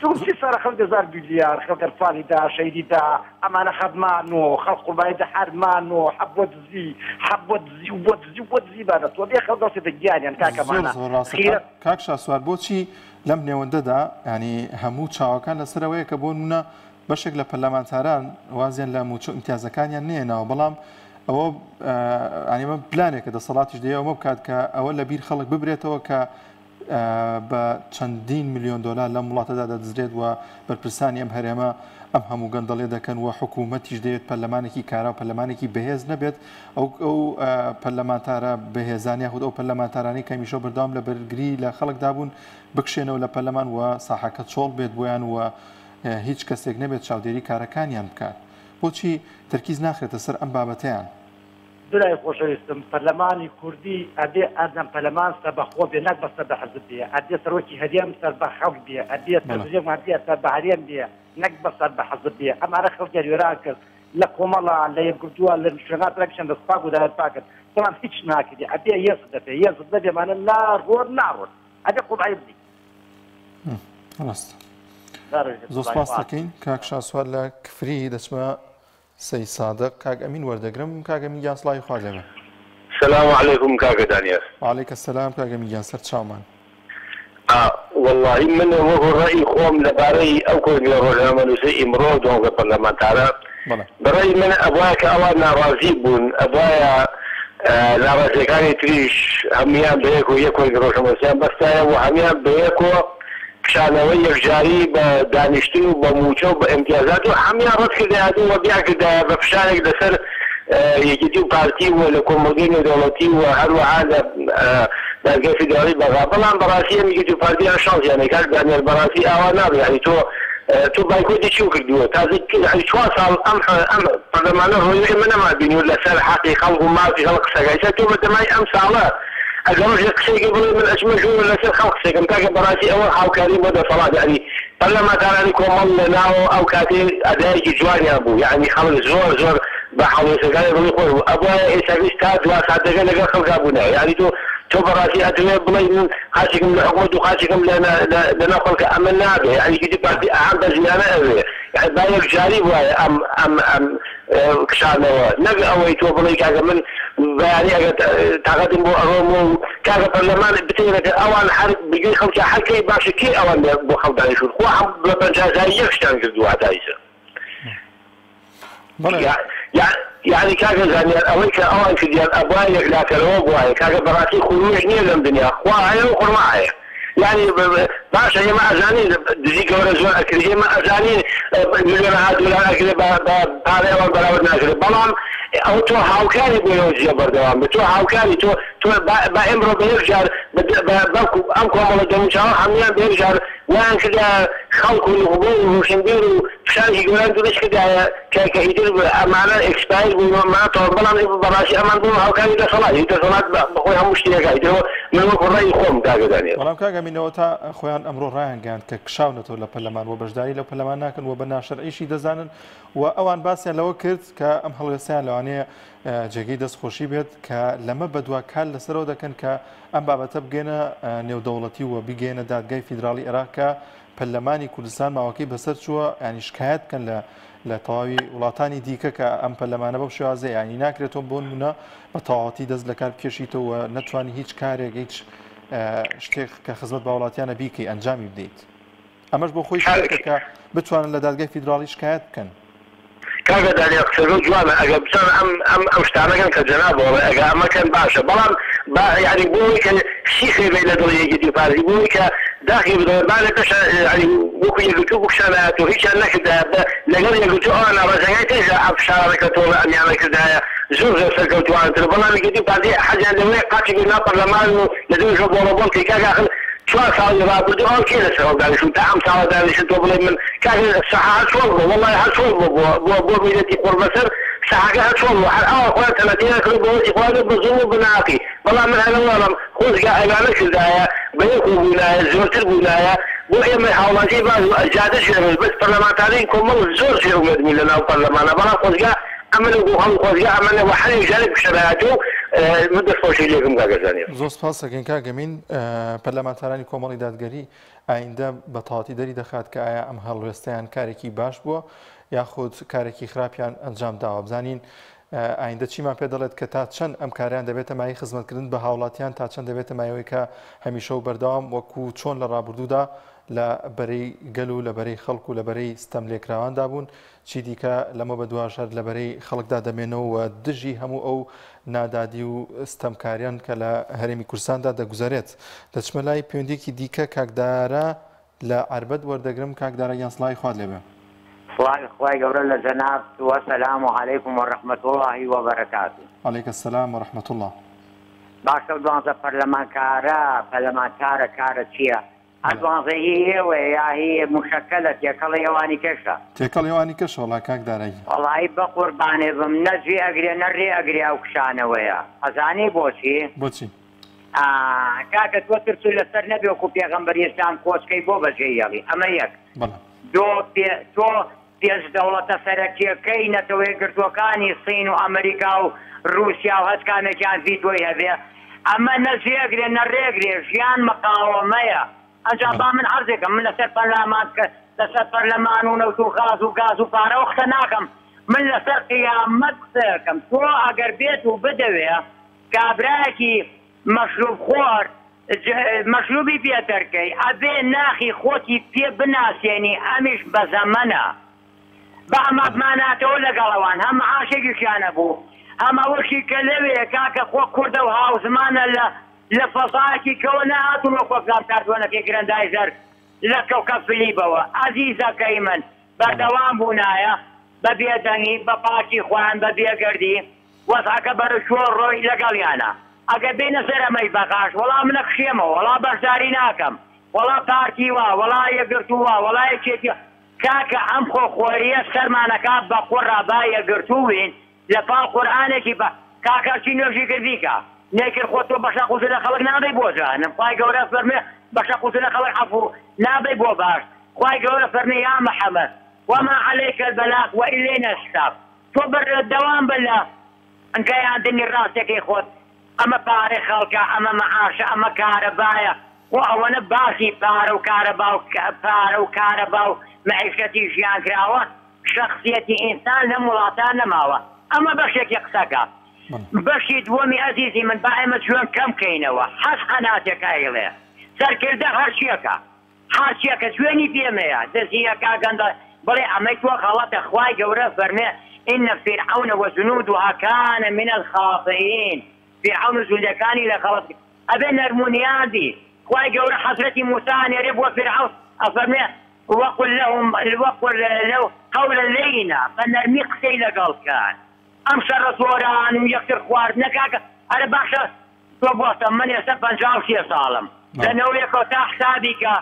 چون سی سالە خەڵک دەزار بیلیار خەڵک ئەرفانی دا شەیدی دا ئەمانە خەبمان و خەڵک قوربانی دا حەرمان و حەب بۆ دزی حەب بۆ دزی و بۆ دزی و بۆ دزی بانە تۆ بێ خەڵک دەستێتە گیانیان زۆر کاکەمانە زۆر ڕاستە خیرە کاک کاک شاسوار بۆچی لەم نێوەندەدا یانی هەموو چاوەکان لەسەرەوەیە کە بۆ نمونە بەشێک لە پەرلەمانتاران وازیان لە مووچە و ئیمتیازەکانیان نەهێناوە بەڵام ئەوە یانی ئەمە پلانێکە دەسەڵاتیش دەیەوە ئەمە بکات کە ئەوە لە بیر خەڵک ببرێتەوە کە بە چەندین ملیۆن دۆلار لەم وڵاتەدا دەدزرێت و بەرپرسانی ئەم هەرێمە ئەم هەموو گەندەڵیە دەکەن و حکوومەتیش دەیەوێت پەرلەمانێکی کارا و پەرلەمانێکی بەهێز نەبێت ئەو ئەو پەرلەمانتارە بەهێزان یاخود ئەو پەرلەمانتارانەی کە هەمیشە بەردەوام لە بەرگری لە خەڵکدا بوون بکشێنەوە لە پەرلەمان و ساحەکە چۆڵ بێت بۆیان و هیچ کەسێک نەبێت چاودێری کارەکانیان بکات بۆچی تەرکیز ناخرێتە سەر ئەم بابەتەیان؟ برای خۆشەویستم پەرلەمانی کوردی ئەبێ ئەردەم پەرلەمان سەربەخۆ بێ نەک بە سەر بە حزب بێ ئەبێ سەرۆکی هەرێم سەر بە خەڵک بێ ئەبێ سەرۆکمان بێ سەر بە هەرێم بێ نەک بە سەر بە حزب بێ ئەمانە خەڵکیان وێران کرد لە کۆمەڵە لە یەکگرتووە لە شوێنات ڕێکشن دەست پاک و دایان پاکن بەڵام هیچ ناکرێ ئەبێ یەس دەبێ یەس دەبێ مانە ناڕۆن ناڕۆن ئەبێ قوربانی بدەین. ڕاستە زۆر سپاس دەکەین کاک شاسوار لە کفری دەچمە سەی سادق کاک ئەمین وەردەگرم کاک ئەمین گیان سڵاوی خوا لێبێ. سلام علیکم کاکە دانیار. وعلیک السلام کاک ئەمین گیان سەر چاومان. ئا وەڵاهی من وەکو ڕەئی خۆم لە بارەی ئەو کۆنگرە ڕۆژنامەنووسەی ئیمڕۆ دوانزە پەرلەمانتارە بەڵێ. بە ڕەئی من ئەبوایە کە ئەوان ناڕازی بوون ئەبوایە ناڕازیەکانی تریش هەموویان بەیەکۆ یەک کۆنگرە ڕۆژنامەنووسیان بەستایە و هەموویان بەیەکۆ کشانەوەی یەکجاری بە دانیشتن و بە مووچە و بە ئیمتیازات و هەموویان ڕەت کردایەت و بیان کردایە بە فشارێک لەسەر یەکێتی و پارتی و لە کۆمەڵگەی نێودەوڵەتی و هەروەها لە دادگای فیدراڵی بەغا بەڵام بەڕاستی ئەم یەکێتی و پارتیان شانسیان هەیە کاک دانیال بەڕاستی ئاوا نابێ یانی تۆ تۆ بایکۆتی چیو کردووە تازە یانی چوار ساڵ ئەم ئەم پەرلەمانە ڕۆیوە ئێمە نەمان بینیوە لەسەر حەقی خەڵک و مافی خەڵک قسەکا ئیستا تۆ بەتەمای ئەم ساڵە ئەگەر ڕۆژێک قسەیەکە بڵێ من ئەچمە ژوورەوە لەسەر خەڵک قسەکەم کاکە بەڕاستی ئەوە هاوکاری بۆ دەسەڵات یانی پەرلەمانتارانی کۆمەڵ لە ناو ئەو کاتەی ئەدایەکی جوانیان بوو یانی خەڵک زۆر زۆر بە هەڵوێستەکانی دڵی خۆش بوو ئەبوایە ئێستاکەش تا دوا ساتەکە لەگەڵ خەڵکا بوونایە یانی تۆ تۆ بەڕاستی ئەتەوێ بڵێی من قاچێکم لە حکومەت و قاچێکم لە لە ناو خەڵکە ئەمە نابێ یانی یەکێتی پارتی ئەم بەزیانە ئەوێ یانی با یەکجاری بوایە ئەم ئەم ئەم کشانەوە نەک ئەوەی تۆ بڵێی کاکە من بەیانی ئەگەر تاقەتم بۆ ئەڕۆم و کاکە پەرلەمان بتێنەکە ئەوان هەر بگوێی خەڵکە هەر کەی باشە کێ ئەوان بۆ خەڵک دانیشتوون خوا هەم بە 50 هەزاری یەک شتیان کردووە هەتا ئیسە یەعنی کاکە زانیار ئەوەی کە ئەوان کردیان ئەبوایە یەکلاکەرەوە بوایە کاکە بەڕاستی خروج نییە لەم دنیا خوا هەیە و خورما هەیە یانی باشە ئێمە ئەزانین دزی گەورە زۆر ئەکرێ ئێمە ئەزانین ملیۆنەها دۆلار ئەکرێ بە پارەی ئەوان بەراورد ناکرێ بەڵام ئەو تۆ هاوکاری بۆ ئەو جیە بەردەوام بێ تۆ هاوکاری تۆ تۆ با ئێمڕۆ بە یەک جار ئەم کۆمەڵە دەموچاوە هەموویان بە یەک جار وایان کردایە خەڵک و نوخبە و ڕۆشنبیر و فشارێکی گەورەیان دروست کردایە کە کە ئیتر ئەمانە expire بوون و ئەمانە تەواو بەڵام بەڕاستی ئەمان بوون هاوکاری دەسەڵات ئیتر دەسەڵات بەخۆی هەموو شتێک ئەکا ئیتر من وەکو ڕەئی خۆم کاکە دانیال. بەڵام کاک ئەمین ئەوەتا خۆیان ئەمڕۆ ڕایانگەیاند کە کشاونەتەوە لە پەرلەمان و بەشداری لەو پەرلەمان ناکەن و بە ناشەرعیشی دەزانن و ئەوان باسیان لەوە کرد کە ئەم هەڵوێستەیان لەوانەیە جێگەی دەستخۆشی بێت کە لەمە بەدوا کار لەسەرەوە دەکەن کە ئەم بابەتە بگەێنە نێودەوڵەتی و بیگەێنە دادگای فیدراڵی عێراق کە پەرلەمانی کوردستان ماوەکەی بەسەر چووە ینی شکایەت بکەن لە لە تەواوی وڵاتانی دیکە کە ئەم پەرلەمانە بەو شێوازەیە ینی ناکرێتەوە بۆ نمونە بە تەواوەتی دەست لە کار بکێشیتەوە نەتوانی هیچ کارێک هیچ شتێک کە خزمەت بە وڵاتیانە بیکەی ئەنجامی بدەیت. ئەمەش بۆ خۆی شتێکە کە بتوانن لە دادگای فیدراڵی شکایەت بکەن. کاکە دانیال قسەکەو جوانە ئەگەر بتوانن ئەم ئەم ئەم شتانە کەن کە جەناب ئەڵێ ئەگەر ئەمە کەن باشە بەڵام با یانی بۆ ئەوەی کە سیخێ بێ لە دڵی یەکێتی و پارتی بۆ ئەوەی کە داخی بدەن با لە پێشا یانی وەکو یەکگرتوو بکشانایەت و هیچیان نەکردایە بە لەگەڵ یەکگرتوو ئەوان ناڕەزایەتی تریش ئەم فشارانە کە تۆڵە ئەمیانە کردایە. زۆر زۆر سەرکەوتوانەتر بەڵام یەکێتی و پارتی حەزیان لەوەیە قاچی بێ ناو پەرلەمان و لە دەرەوەشەوە بۆڵە بۆڵ کەی کاکە ئاخر چوار ساڵی ڕابردوو ئەوان کێ لەسەر ئەو دانیشتوون تا ئەم ساڵە دانیشتن تۆ بڵێی من کاکە ساحە هەر چۆڵ بووە وەڵڵاهی هەر چۆڵ بووە بۆ بۆ بۆ میللەتی قوڕبەسەر ساحەکە هەر چۆڵ بووە هەر ئەوان خۆیان تەلەتیان کردووە بە وەزی خۆیان و بە زوڵم و بە ناهەقی بەڵام من هەر ئەوە ئەڵێم خۆزگا ئەوانە کردایە بە یەکەوە بوونایە زۆرتر بوونایە بۆ ئێمەی هاوڵاتی باش بوو جادە ژێر بەس پەرلەمانتارین کۆمەڵ زۆر جێ ئومێد بوون لە ناو پەرلەمانا بەڵام خۆزگا ئەمن وەکو خەڵک خۆزگا ئەمەنە وە هەر یەکجارێک بشەرایەتەوە من دەست خۆشی لێکم کاکە زانیار. زۆر سپاس ئەکەین کاک ئەمین. پەرلەمانتارانی کۆمەڵی دادگەری ئایندە بە تەواوەتی دەری دەخات کە ئایا ئەم هەڵوێستەیان کارێکی باش بووە یاخود کارێکی خراپیان ئەنجام داوە. بزانین ئایندە چیمان پێ دەڵێت کە تا چەند ئەم کاریان دەبێتە مایەی خزمەتکردن بە هاوڵاتیان تا چەند دەبێتە مایەوەی کە هەمیشە و بەردەوام وەکو چۆن لە ڕابردوودا لە بەرەی گەل و لە بەرەی خەڵک و لە بەرەی ستەملێکراواندا بوون چیدیکە لەمە بەدواش هەر لە بەرەی خەڵکدا دەمێنەوە و دژی هەموو ئەو نادادی و ستەمکاریان کە لە هەرێمی کوردستاندا دەگوزەرێت. دەچمە لای پەیوەندییەکی دیکە کاک دارا لە عەربەت وەردەگرم، کاک دارا گیان سڵاوی خوات لێبێ. سڵاوی خوای گەورە لە جەنابت و سلام علیکم و رحمە اللە و بەرەکاتو. علیک السلام و رحمە اللە. باشە ئەو دوانزە پەرلەمانکارە پەلەمانتارە کارە چیە؟ ئە دوانزە هی ئێوەیە یا هی موشەکەلە تێکەڵی ئەوانی کەشە؟ تێکەڵی ئەوانی کەشە وەڵا کاک دارا گیان. وەڵایی بەقوربانێ بم نە جێ ئەگرێ نە رێ ئەگرێ ئەو کشانەوەیە ئەزانی بۆچی؟ بۆچی؟ ئا کاکە تۆ ترست لەسەر نەبێ وەکو پێغەمبەری ئیسلام کۆچکەی بۆ بەجێ یەڵی ئەمە یەک بەڵێ. دۆ پێ تۆ پێنج دەوڵەتە سەرەکیەکەی نەتەوەیەکگرتووەکانی سین و ئەمریکا و روسیا و هەچ کامێکیان ڤیتۆی هەبێ ئەمە نە جێگرێ نە رێگرێ ژیان مقاوەمەیە ئەنجا با من عەرزێکم من لەسەر پەرلامان لەسەر پەرلەمان و نەوت و غاز و گاز و پارەوە قسە ناکەم من لەسەر قیامەت قسەکەم تۆ ئەگەر بێت و بدەوێ کابرایەکی مەشروب خۆر مەشروبی پێ دەرکەی ئەبێ ناخی خۆتی پێ بناسێنی ئەمیش بەزەمەنە با ئەمە بماناتەوە لەگەڵ ئەوان هەم مەعاشێکیشیان هەبوو هەم ئەوەشی کە لەوێ کاکە خۆ کوردە و هاوزمانە لە لە فەزایەکی کەوە نەهاتوون وەک وەفلان کارتۆنەکەی گرەندایزەر لە کەوکەب فلیبەوە ئەزیزەکەی من بەردەوام بوونایە بە بێدەنگی بە پاکی خۆیان بە بێگەردی وەزعەکە بەرەو کوێ ڕۆی لەگەڵیانە ئەگەر بێینە سەر ئەمەی بەغاش وەڵا من ئەکشێمەوە وەڵا بەشداری ناکەم وەڵا پارتی وا وەڵا یەکگرتوو وا وەڵا یەکێتی وا کاکە ئەم خۆخۆریە سەرمان ئەکا بە قوڕا با یەکگرتوو بین لە پاڵ قورئانێکی با کاکە هەرچی نوێژی کرد بیکا نەیکرد خۆ تۆ بە شەق و زلە خەڵک نابەی بۆ جەهەنم خوای گەورە فەرموێ بە شەق و زلە خەڵک عەفو نابەی بۆ بەهەشت خوای گەورە فەرموێ یا محمد وما علیک البلاغ وإلینا الحساب تۆ بەردەوام بە لە گەیاندنی ڕاستیەکەی خۆت، ئەمە پارەی خەڵکە، ئەمە مەعاشە، ئەمە کارەبایە، خۆ ئەوەنە باسی پارە و کارەبا و پارە و کارەبا و مەعیشەتی ژیان کراوە، شەخسیەتی ئینسان لەم وڵاتە نەماوە، ئەمە بەشێکی قسەکە. بەشی دووەمی ئەزیزی من با ئێمە جوێن کەم کەینەوە، حەز قەناتێکە ئەیڵێ سەرکردە هەرچیەکە، هەرچیەکە جوێنی پێ مەیە دزیەکە گەندە بڵێ ئەمەی تۆ غەڵەتە خوای گەورە فەرمێ ان فرعون وجنودها کان من الخاطئین فیرعەون و جوندەکانی لە غەڵەت ئەبێ نەرم و نیان بی خوای گەورە حەزرەتی موسی ئەنێرێ بۆ فیرعەون ئەفەرمێ وقل لهم وقل له قولا لینا بە نەرمی قسەی لەگەڵ کەن ئەم شەڕە زۆران و یەکتر خواردنە کاکە ئەرێ باشە تۆ بوەستە من ئێستا 53 ساڵم لە نەوەیەکەوە تا حسابی کە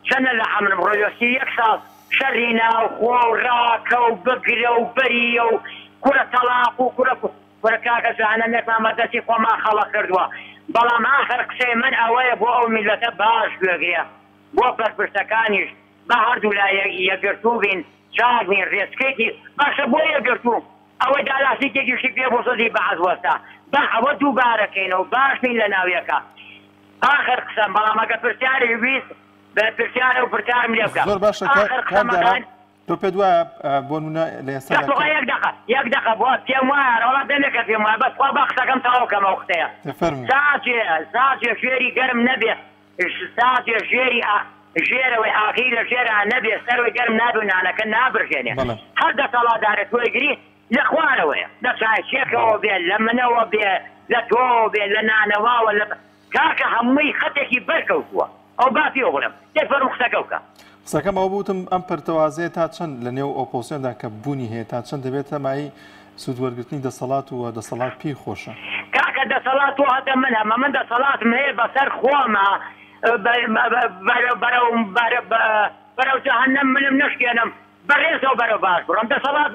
چەنە لە عەمرم ڕۆیوە 31 ساڵ شەڕی ناوخۆ و ڕاکە و بگرە و بەریە و کورە تەڵاق و کورە کورە کاکە جەهەنەمێکمان بە دەستی خۆمان خەڵق کردووە بەڵام ئاخر قسەی من ئەوەیە بۆ ئەو میللەتە باش گوێگرێ بۆ بەرپرسەکانیش با هەردوولا یەکگرتوو بین چاک بین ڕێچکەیەکی باشە بۆ یەکگرتوو ئەوەی دالاسیکێکیشی پێ بوو زدی بەعس وەستا با ئەوە دووبارە کەینەوە باش بین لە ناو یەکا ئاخر قسەم بەڵام ئەگەر پرسیارێک ویست بە پرسیارە و پرسیارم لێ بکە زۆر باشە ئاخر کاک دارا قسەمەکان تۆ پێت وایە بۆ نمونە لە ئێستادا تخوا کە یەک دەقە یەک دەقە بۆ پێم وایە وەڵا دەمێکە پێم وایە بەس خوا با قسەکەم تەواو کەم ئەو قسەیە فەرموو ساجێ ساجێ ژێری گەرم نەبێ ساجێ ژێری ئا ژێرەوەی ئاغری لە ژێرا نەبێ سەرەوەی گەرم نابێ و نانەکە نابرژێنێ بەڵێ. هەر دەسەڵاتدارێ تۆی گری لە خوارەوەیە لە چایچیەکەوە بێ لە منەوە بێ لە تۆوە بێ لە نانەواوە لە کاکە هەمووی خەتێکی بەر کەوتووە ئەو با پێوە بڵێم دەی فەرموو قسەکە بکە. قسەکەم ئەوە بوو وتم ئەم پەرتەوازەیە تا چەند لە نێو ئۆپۆزسیۆندا کە بوونی هەیە تا چەند دەبێتە مایەی سوود وەرگرتنی دەسەڵات و دەسەڵات پێی خۆشە. کاکە دەسەڵات تۆ هەتە من هەمە من دەسەڵاتم هەیە بەسەر خۆما بەرەو بەرەو جەهەنەم منم نەشکێنم بەڕێزەوە بەرەو باش بڕۆم دەسەڵات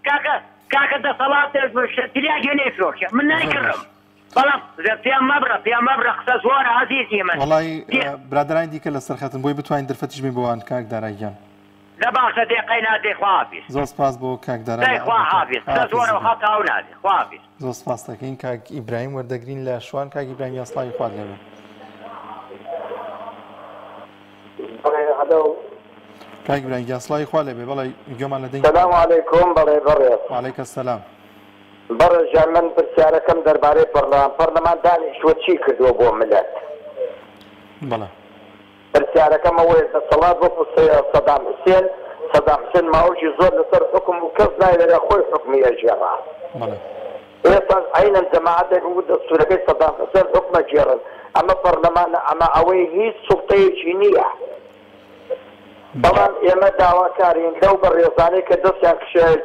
کاکە کاکە دەسەڵات تریاکی نەیفرۆشێ من زۆر باش. نایکڕم بەڵام پێم مەبڕە پێم مەبڕە قسە زۆرە عەزیزی من وەڵای برادەرانی دیکە لەسەر خەتن بۆی بتوانین دەرفەتیش بین بۆوان کاک دارا گیان. دە باشە دەی قەینا دەی خواحافیز. زۆر سپاس بۆ کاک دارا دەی لە خواحافیز قسە زۆرە و حافیزی خەڵک ئاو نادێ خواحافیز. زۆر سپاس دەکەین کاک ئیبراهیم وەردەگرین لە شوان کاک ئیبراهیم گیان سڵاوی خوات لێبێ. بەڵێ هەلۆ. کاک ئیبراهیم گیان سڵاوی خوا لێبێ بەڵێ گوێمان لە دەنگی سلام علیکم بەڵێ بەڕێز. وعلیک السلام. بەڕێز گیان من پرسیارەکەم دەربارەی پەرلەمان پەرلەمان دانیشتوە چی کردوە بۆ ملەت؟ بەڵێ. پرسیارەکەم ئەوەیە دەسەڵات وەکو سەدام حوسێن سەدام حوسێن ماوەکی زۆر لەسەر حوکم بوو کەس نایوێرا خۆی حوکمی ئەگێڕا بەڵێ. ئێستاش عەینەن جەماعەتێک وەکو دەستورەکەی سەدام حوسێن حوکم ئەگێڕن ئەمە پەرلەمانە ئەمە ئەوەی هیچ سوڵتەیەکی نییە بەڵام ئێمە داواکارین لەو بەڕێزانەی کە دەستیان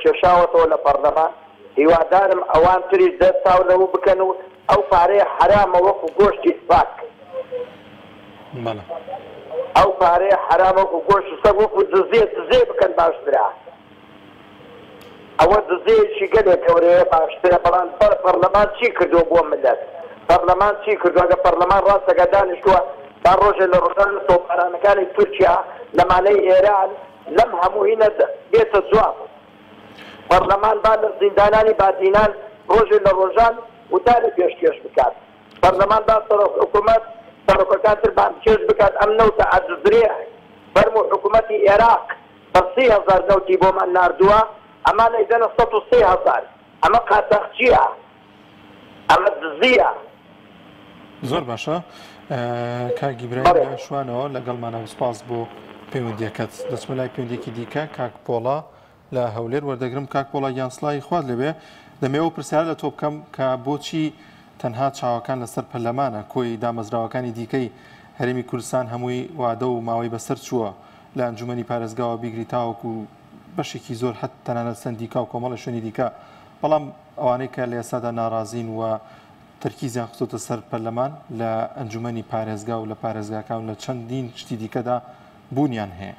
کێشاوەتەوە لە پەڕلەمان هیوادارم ئەوان تریش دەست تاو لەوە بکەن و ئەو پارەیە حەرامە وەکو گۆشتی سەگ. بەڵێ. ئەو پارەیە حەرامە وەکو گۆشتی سەگ وەکو دزێ دزێ بکەن باشترە. ئەوە دزەیەکی گەلێک گەورەیە باشترە بەڵام پەڕلەمان چی کردووە بۆ مللەت پەڕلەمان چی کردووە ئەگەر پەڕلەمان ڕاست دەکات دانیشتووە با ڕۆژێ لە ڕۆژان لە تۆپبارانەکانی تورکیا لەمانەی ئێران لەم هەموو هینە بێتە جواب پەڕلەمان با لە زیندانانی بادینان ڕۆژێ لە ڕۆژان وتاری پێشکێش بکات پەڕلەمان با سەرۆک حکومەت سەرۆکەکان تر بانگهێشت بکات ئەم نەوتە ئەدزرێ فەرموو حکومەتی ئێراق بە 3000 نەوتی بۆمان ناردووە ئەمان ئەیدەنە 103 هەزار ئەمە قاچاخچیە ئەمە دزیە. زۆر باشە کاک ئیبراهیم بەڵێ. لە شوانەوە لەگەڵمانە و سپاس بۆ پەیوەندیەکەت. دەچمە لای پەیوەندیەکی دیکە کاک پۆڵا لە هەولێر وەردەگرم. کاک پۆڵا گیان سڵاوی خوات لێبێ. دەمەوێ ئەو پرسیارە لە تۆ بکەم کە بۆچی تەنها چاوەکان لەسەر پەرلەمانە کۆی دامەزراوەکانی دیکەی هەرێمی کوردستان هەمووی وادە و ماوەی بەسەر چووە لە ئەنجومەنی پارێزگاوە بیگری تاوەکو بەشێکی زۆر حەت تەنانەت سەندیکا و کۆمەڵی شوێنی دیکە بەڵام ئەوانەی کە لە ئێستادا ناڕازین و تەرکیزیان خستۆتە سەر پەرلەمان لە ئەنجومەنی پارێزگا و لە پارێزگاکان و لە چەندین شتی دیکەدا بوونیان هەیە.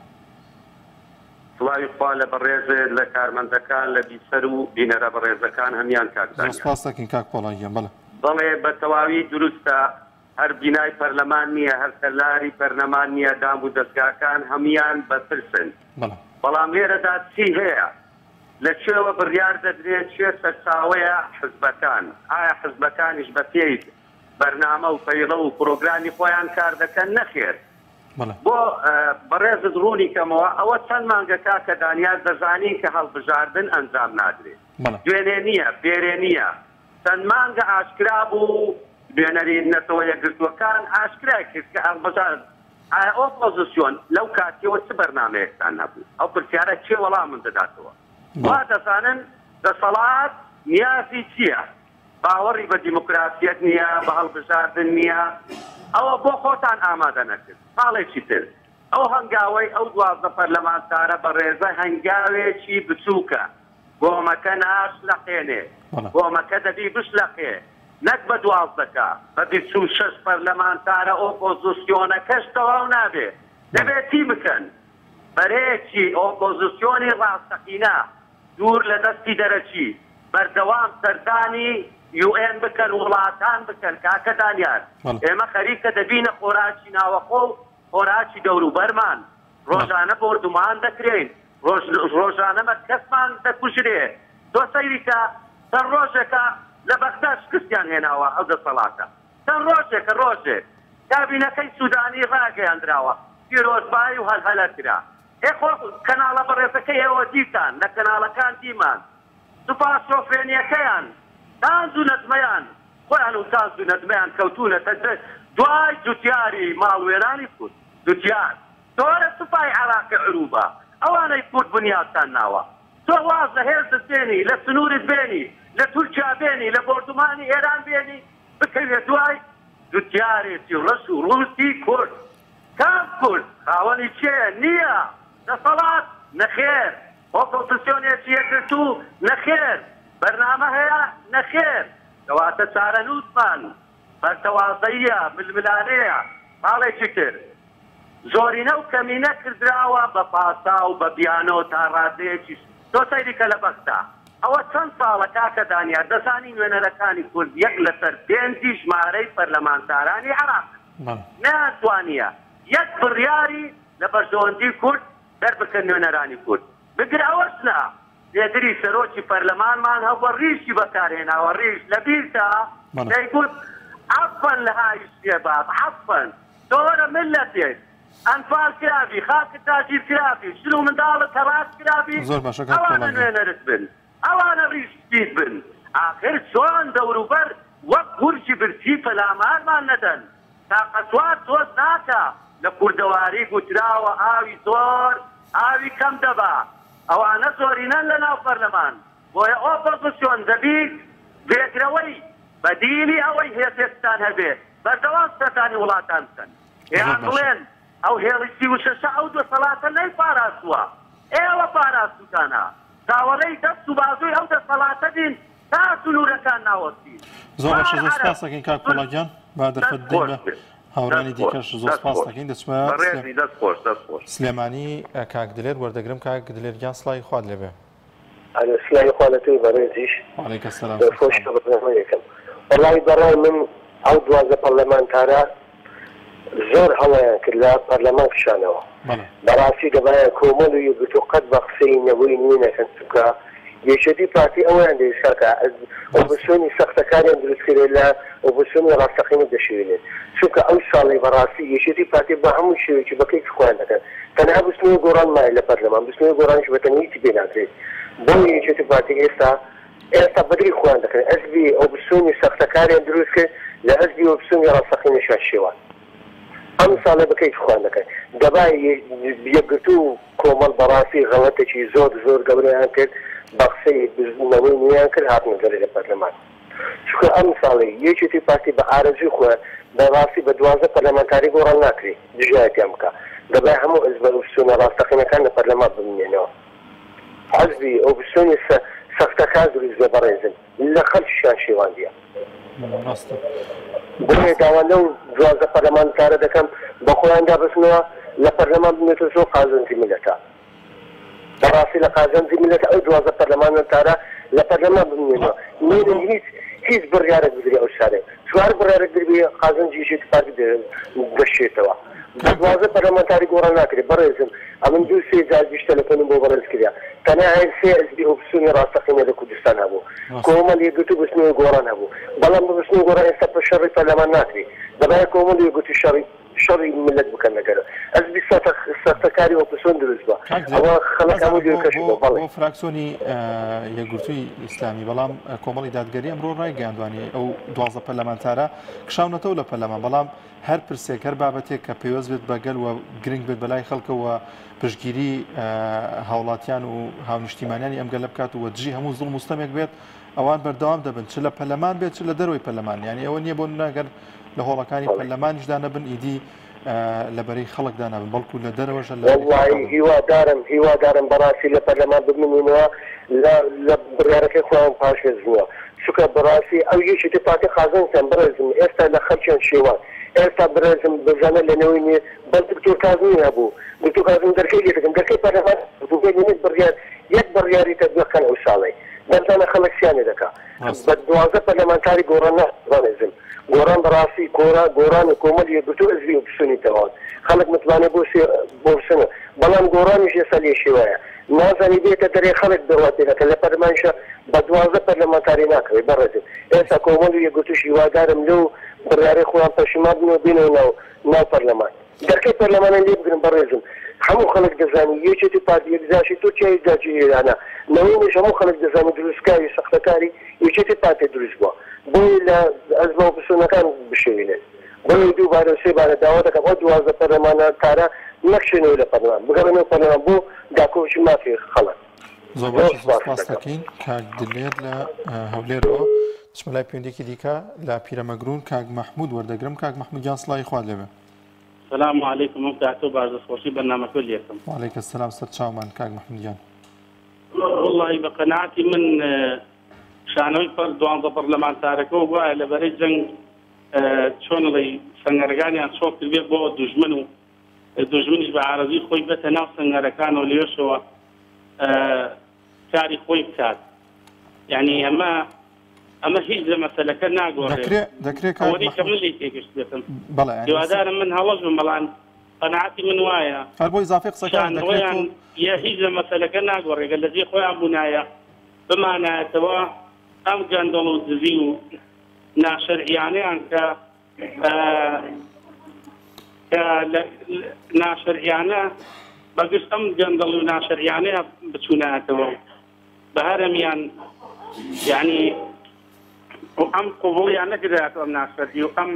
سڵاوی خوا لە بەڕێزت لە کارمەندەکان لە بیسەر و بینەرە بەڕێزەکان هەموان کاک زۆر زانیار. سپاست دەکەین کاک پۆڵا گیان بەڵێ. بەڵێ بە تەواوی دروستە هەر بینای پەرلەمان نییە، هەر تەلاری پەرلەمان نییە، دام و دەزگاکان هەموویان بەرپرسن. بەڵێ. بەڵام لێرەدا چی هەیە؟ لە کوێوە بڕیار دەدرێ؟ کێ سەرچاوەیە؟ حزبەکان. ئایا حزبەکانیش بە پێی بەرنامە و پەیڕەو و پرۆگرامی خۆیان کار دەکەن؟ نەخێر. بەڵێ. بۆ بەڕێزت ڕوونی کەمەوە، ئەوە چەند مانگە کاکە دانیار دەزانین کە هەڵبژاردن ئەنجام نادرێ. بەڵێ. دوێنێ نییە، پێرێ نییە، چەند مانگە ئاشکرا بوو، نوێنەری نەتەوە یەکگرتووەکان ئاشکرای کرد کە هەڵبژارد، ئایا ئۆپۆزسیۆن لەو کاتیەوە چ بەرنامەیەکتان هەبوو؟ ئەو پرسیارە کێ وەڵامم دەداتەوە؟ وا دەزانن دەسەڵات نیازی چییە؟ باوەڕی بە دیموکراسیەت نییە، بە هەڵبژاردن نییە، ئەوە بۆ خۆتان ئامادە نەکرد. خاڵێکی تر، ئەو هەنگاوەی ئەو 12 پەرلەمانتارە بەڕێزە هەنگاوێکی بچووکە، گۆمەکە ناشلەقێنێ، گۆمەکە دەبی بشلەقێ، نەک بە 12 کە، بە 26 پەرلەمانتارە ئۆپۆزسیۆنەکەش تەواو نابێ، دەبێ چی بکەن؟ بەرەیەکی ئۆپۆزسیۆنی ڕاستەقینە، دوور لە دەستی دەرەکی، بەردەوام سەردانی یوئێن بکەن، وڵاتان بکەن، کاکە دانیار، ئێمە خەریکە دەبینە خۆراکی ناوەخۆ و خۆراکی دەوروبەرمان، ڕۆژانە بۆردومان دەکرێین، ڕۆژانە مەرکەزمان دەکوژرێ، تۆ سەیری کە چەند ڕۆژێکە لە بەغدا شکستیان هێناوە ئەو دەسەڵاتە، چەند ڕۆژێکە ڕۆژێک کابینەکەی سودانی ڕاگەیاندراوە، پیرۆزبایی و هەلهەلە کرا، ئێ خۆ کەناڵە بەڕێزەکەی ئێوە دیتان، لە کەناڵەکان دیمان، سوپا شۆفێنیەکەیان تانز و نەجمەیان خۆیان و تانز و نەجمەیان کەوتوونەتە دوای جوتیاری ماڵوێرانی کورد، جوتیار تۆرە سوپای عێراقی عروبە ئەوانەی کورد بنیاتتان ناوە تۆ واز لە هێزت بێنی لە سنورت بێنی لە تورکیا بێنی لە بۆردومانی ئێران بێنی بکەویە دوای جوتیارێکی ڕەش و ڕووتی کورد کام کورد خاوەنی کێیە نییە دەسەڵات نەخێر ئۆپۆزسیۆنێکی یەکگرتوو نەخێر. بەرنامە هەیە؟ نەخێر! کەواتە چارەنووسمان پەرتەوازەییە، ململانێیە. خاڵێکی تر، زۆرینە و کەمینە کردراوە بە پاساو، بە بیانۆ، تا ڕادەیەکیش تۆ سەیری کە لە بەغدا. ئەوە چەند ساڵە کاکە دانیار دەزانی نوێنەرەکانی کورد یەک لەسەر پێنجی ژمارەی پەرلەمانتارانی عێراقن. نەیانتوانییە یەک بڕیاری لە بەرژەوەندی کورد دەربکەن نوێنەرانی کورد. بگرە ئەوەش نا، جێگری سەرۆکی پەرلەمانمان هەبووە ڕیشی بەکارهێناوە، ڕیش، لەبیرتە دەیگوت عەفەن لەهای شێباب، عەفەن، تۆ وەرە میللەتێک ئەنفال کرابی، خاکت داگیر کرابی، ژن و منداڵت هەڕاج کرابی، زۆر باشە کاک ئەوانە پۆڵا گیان. نوێنەرت بن، ئەوانە ڕیش سپیت بن، ئاخر چۆن دەوروبەر وەک گورگی برسی پەلامارمان نەدەن، تاقە سوار تۆز ناکا، لە کوردەواری گوتراوە ئاوی زۆر ئاوی کەم دەبا، ئەوانە زۆرینەن لە ناو پەرلەمان، بۆیە ئۆپۆزسیۆن دەبیت جێگرەوەی بەدیلی ئەوەی هێزێکتان هەبێ بەردەوام سەردانی وڵاتان بکەن زۆر پێیان باشە. بڵێن ئەو هێڵی 36ە ئەو دەسەڵاتە نەیپاراستووە ئێوە پاراستووتانە، چاوەڕێی دەست و بازووی ئەو دەسەڵاتە بین تا سنوورەکان ناوەستین. زۆر باشە چوار زۆر عەرەب سپاس دەکەین کاک تورک پۆڵا گیان با دەرفەت دەست بدەین خۆش بە بێ هاوڕێیانی دەست خۆش دیکەش زۆر دەست سپاس خۆش دەکەین دەچمە بەڕێزی دەست خۆش دەست خۆش. سلێمانی کاک دلێر وەردەگرم کاک دلێر گیان سڵاوی خوات لێبێ. ئەلۆ سلاوی خوا لە تۆی بەڕێزیش وعلیک السلام زۆر خۆش سەرچاوم. بەرنامەیەکەم وەڵای بەڕای من ئەو 12 پەرلەمانتارە زۆر هەڵەیان کرد لە پەرلەمان کشانەوە بەڵێ. بەڕاستی دەبایە کۆمەڵ و یەکگرتوو قەت بە قسەی نەوەی نوێ نەکەن چونکە یەکێتی پارتی ئەوەیان دەویست کاکە ڕاستە. ئۆپۆزسیۆنی سەختەکاریان دروست کرێ لە ئۆپۆزسیۆنی ڕاستەقینە دەشێوێنێت چونکە ئەو ساڵەی بەڕاستی یەکێتی پارتی بە هەموو شێوەیەکی بە کەیفی خۆیان دەکەن تەنها بزوتنەوەی گۆڕان مایە لە پەرلەمان بزوتنەوەی گۆڕانیش بە تەنیا هیچی پێ ناکرێت بۆیە یەکێتی پارتی ئێستا ئێستا بەدری خۆیان دەکەن حزبی ئۆپۆزسیۆنی سەختەکاریان دروست کرد لە حزبی ئۆپۆزسیۆنی ڕاستەقینەشیان شێوان ئەم ساڵە بە کەیفی خۆیان دەکەن دەبا یەکگرتوو و کۆمەڵ بەڕاستی غەڵەتێکی زۆر زۆر گەورەیان کرد بە قسەی بزوتنەوەی نوێیان کرد هاتنە دەرێ لە پەرلەمان چونکە ئەم ساڵەی یەکێتی و پارتی بە ئارەزوی خۆیان بە ڕاستی بە 12 پەرلەمانتاری گۆڕان ناکرێ دژایەتیان بکا دەبای هەموو حزبە ئۆپسیۆنە ڕاستەقینەکان لە پەرلەمان بمینێنەوە حزبی ئۆپسیۆنی سەختەکار دروست بێ بەڕێزم لە خەلکیشیان شێواندیە. ڕاستە. بۆیە داوا لەو 12 پەرلەمانتارە دەکەم بە خۆیاندا بچنەوە لە پەرلەمان بمێتەوە زۆر قازانجی میللەتە. بەڕاستی لە قازانجی میللەتە ئەو 12 پەرلەمانتارە لە پەرلەمان بمێنەوە نێنن هیچ هیچ بڕیارێک بدرێ ئەو شارێ چوار بڕیارێک دربی قازانجی یەکێتی پارتی دەشێتەوە بە 12 پەرلەمانتاری گۆڕان ناکرێ بەڕێزم ئەمن دوو سێ جار بیش تەلەفۆنم بۆ بەڕێز کریا تەنها هەر سێ حزبی ئۆپسیۆنی ڕاستەقینە لە کوردستان هەبوو کۆمەڵ یەکگرتوو بزوتنەوەی گۆڕان هەبوو بەڵام بە بزوتنەوەی گۆڕان ئێستا شەڕی پەرلەمان ناکرێ دەبایە کۆمەڵ یەکگرتوو شەڕی شەڕی ملت بکەن لەگەر حزبی سەختەکاری ئۆپۆزسیۆن دروست بووە کاک دلێر ئەوە خەڵک نازانم هەموو بۆ لێ کەش بۆ بووە بەڵێ. بۆ فراکسیۆنی یەکگرتووی ئیسلامی بەڵام کۆمەڵی دادگەری ئەمڕۆ ڕایگەیاندوانی ئەو 12 پەرلەمانتارە کشاونەتەوە لە پەرلەمان بەڵام هەر پرسێک هەر بابەتێک کە پەیوەست بێت بە گەل و گرنگ بێت بەلای خەڵکەوە پشتگیری هاوڵاتیان و هاونیشتیمانیانی ئەم گەلە بکات و دژی هەموو زوڵم و ستەمێک بێت ئەوان بەردەوام دەبن چ لە پەرلەمان بێت چ لە دەرەوەی پەرلەمان یانی ئەوە نییە بۆ ناگەر لە هۆڵەکانی پەرلەمانیشدا نەبن ئیدی لە بەرەی خەڵکدا نابن بەڵکو لە دەرەوەش لە بەرەی خەڵکدا وەڵڵاهی دەبن. هیوادارم هیوادارم بەڕاستی لە پەرلەمان بمینینەوە لە لە بڕیارەکەی خۆیان پاشگەز بنەوە چونکە بەڕاستی ئەو یەکێتی پارتی قازانجتان بەڕێزم ئێستا لە خەڵکیان شێوان ئێستا بەڕێزم بزانە لە نەوەی نوێ بەس دکتۆر کازمی هەبوو دکتۆر کازمی دەرکەی لێ دەکەن دەرکەی پەرلەمان بوو بێ یەک بڕیار یەک بڕیاری تەتبیق کەن ئەو ساڵەی دەمزانە خەڵک سیانێ دەکا ڕاستە. بە 12 پەرلەمانتاری گۆڕان نا بەڕێزم گۆڕان بەڕاستی کۆرا گۆڕان و کۆمەڵی یەکگرتوو عزبی ئۆپسیۆنی تەواون خەڵک متمانەی بۆ سێ بۆ سنە بەڵام گۆڕانیش ئێستا لێ شێوایە نازانی بێتە دەرێ خەڵک بڕوا پێ نەکەن لە پەرلەمانیشا بە 12 پەرلەمانتاری ناکەوێ بەڕێزم ئێستا کۆمەڵ و یەکگرتووش هیوادارم لەو بڕیارەی خۆیان پەشیمان بن و بێنەوە ناو ناو پەرلەمان. دەرکەی پەرلەمانە لێ بگرن بەڕێزم هەموو خەڵک دەزانی یەکێتی پارتی یەکجاشی تورکیا یەکجاشی ئێرانە نەوەی نوێش هەموو خەڵک دەزانی دروستکاری سەختەکاری یەکێتی پارتی دروست بووە بۆیە لە حزبە ئۆپۆزسیۆنەکان بشێوینێت بۆیە دووبارە و سێبارە داوا دەکەم ئەو 12 پەرلەمانتارە نەکشێنەوە لە پەرلەمان بگەڕێنەوە پەرلەمان بۆ داکۆکی مافی خەڵک. زۆر زۆر باشە زۆر سوپاست سپاست دەکەم. دەکەین کاک دلێر لە هەولێرەوە دەچمە لای پەیوەندیەکی دیکە لە پیرەمەگرون کاک مەحمود وەردەگرم کاک مەحمود گیان سڵاوی خوات لێبێ. سلام علیکم ئەم کاتەو باش دەست خۆشی بەرنامەکەو لێکەم. وعلیک السلام سەرچاومان کاک محمود گیان. وەڵاهی بە قەناعەتی من. کشانەوەی پەر دوانزە پەرلەمانتارەکەوە گوایە لە بەرەی جەنگ چۆن ئەڵێی سەنگەرەکانیان چۆڵ کردبێ بۆ دوژمن و دوژمنیش بە ئارەزووی خۆی بێتە ناو سەنگەرەکانەوە لەوێشەوە کاری خۆی بکات یعنی ئەمە ئەمە هیچ لە مەسەلەکە ناگۆڕێ دەکرێ دەکرێ کاک ئەوەی کە مەحمود من لێی تێگەشتبێتم بەڵێ یعنی هیوادارم من هەڵەش بم بەڵام قەناعەتی من وایە هەر بۆ ئیزافەی قسەکانت دەکرێت کشانەوەیان تۆ یە هیچ لە مەسەلەکە ناگۆڕێ گەر لە جێی خۆیان بوونایە بمانایەتەوە ئەم گەندەڵ و دزی و ناشەرعیانەیان کە کە لە ناشەرعیانە بە گشت ئەم گەندەڵی و ناشەرعیانەیە بچوونایەتەوە و بە هەرەمیان یعنی ئەم قبوڵیان نەکردایەتەوە ئەم ناشەرعی و ئەم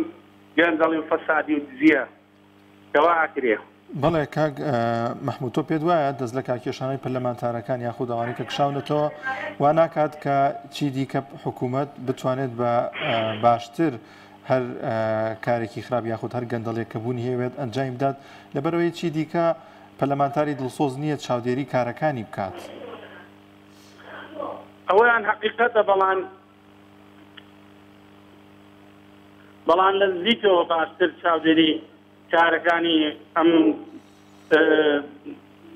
گەندەڵی و فەسادی و دزیە کە وا ئەکرێ. بەڵێ کاک مەحمود تۆ پێت وایە دەست لە کارکێشانەوەی پەرلەمانتارەکان یاخود ئەوانەی کە کشاونەتەوە وا ناکات کە چی دیکە حکوومەت بتوانێت بە باشتر هەر کارێکی خراپ یاخود هەر گەندەڵێک کە بوونی هەیەوێت ئەنجامی بدات لەبەرەوەی چی دیکە پەرلەمانتاری دڵسۆز نییە چاودێری کارەکانی بکات؟ ئەوەیان هەقیقەتە بەڵام بەڵام لە نزیکەوە باشتر چاودێری کارەکانی ئەم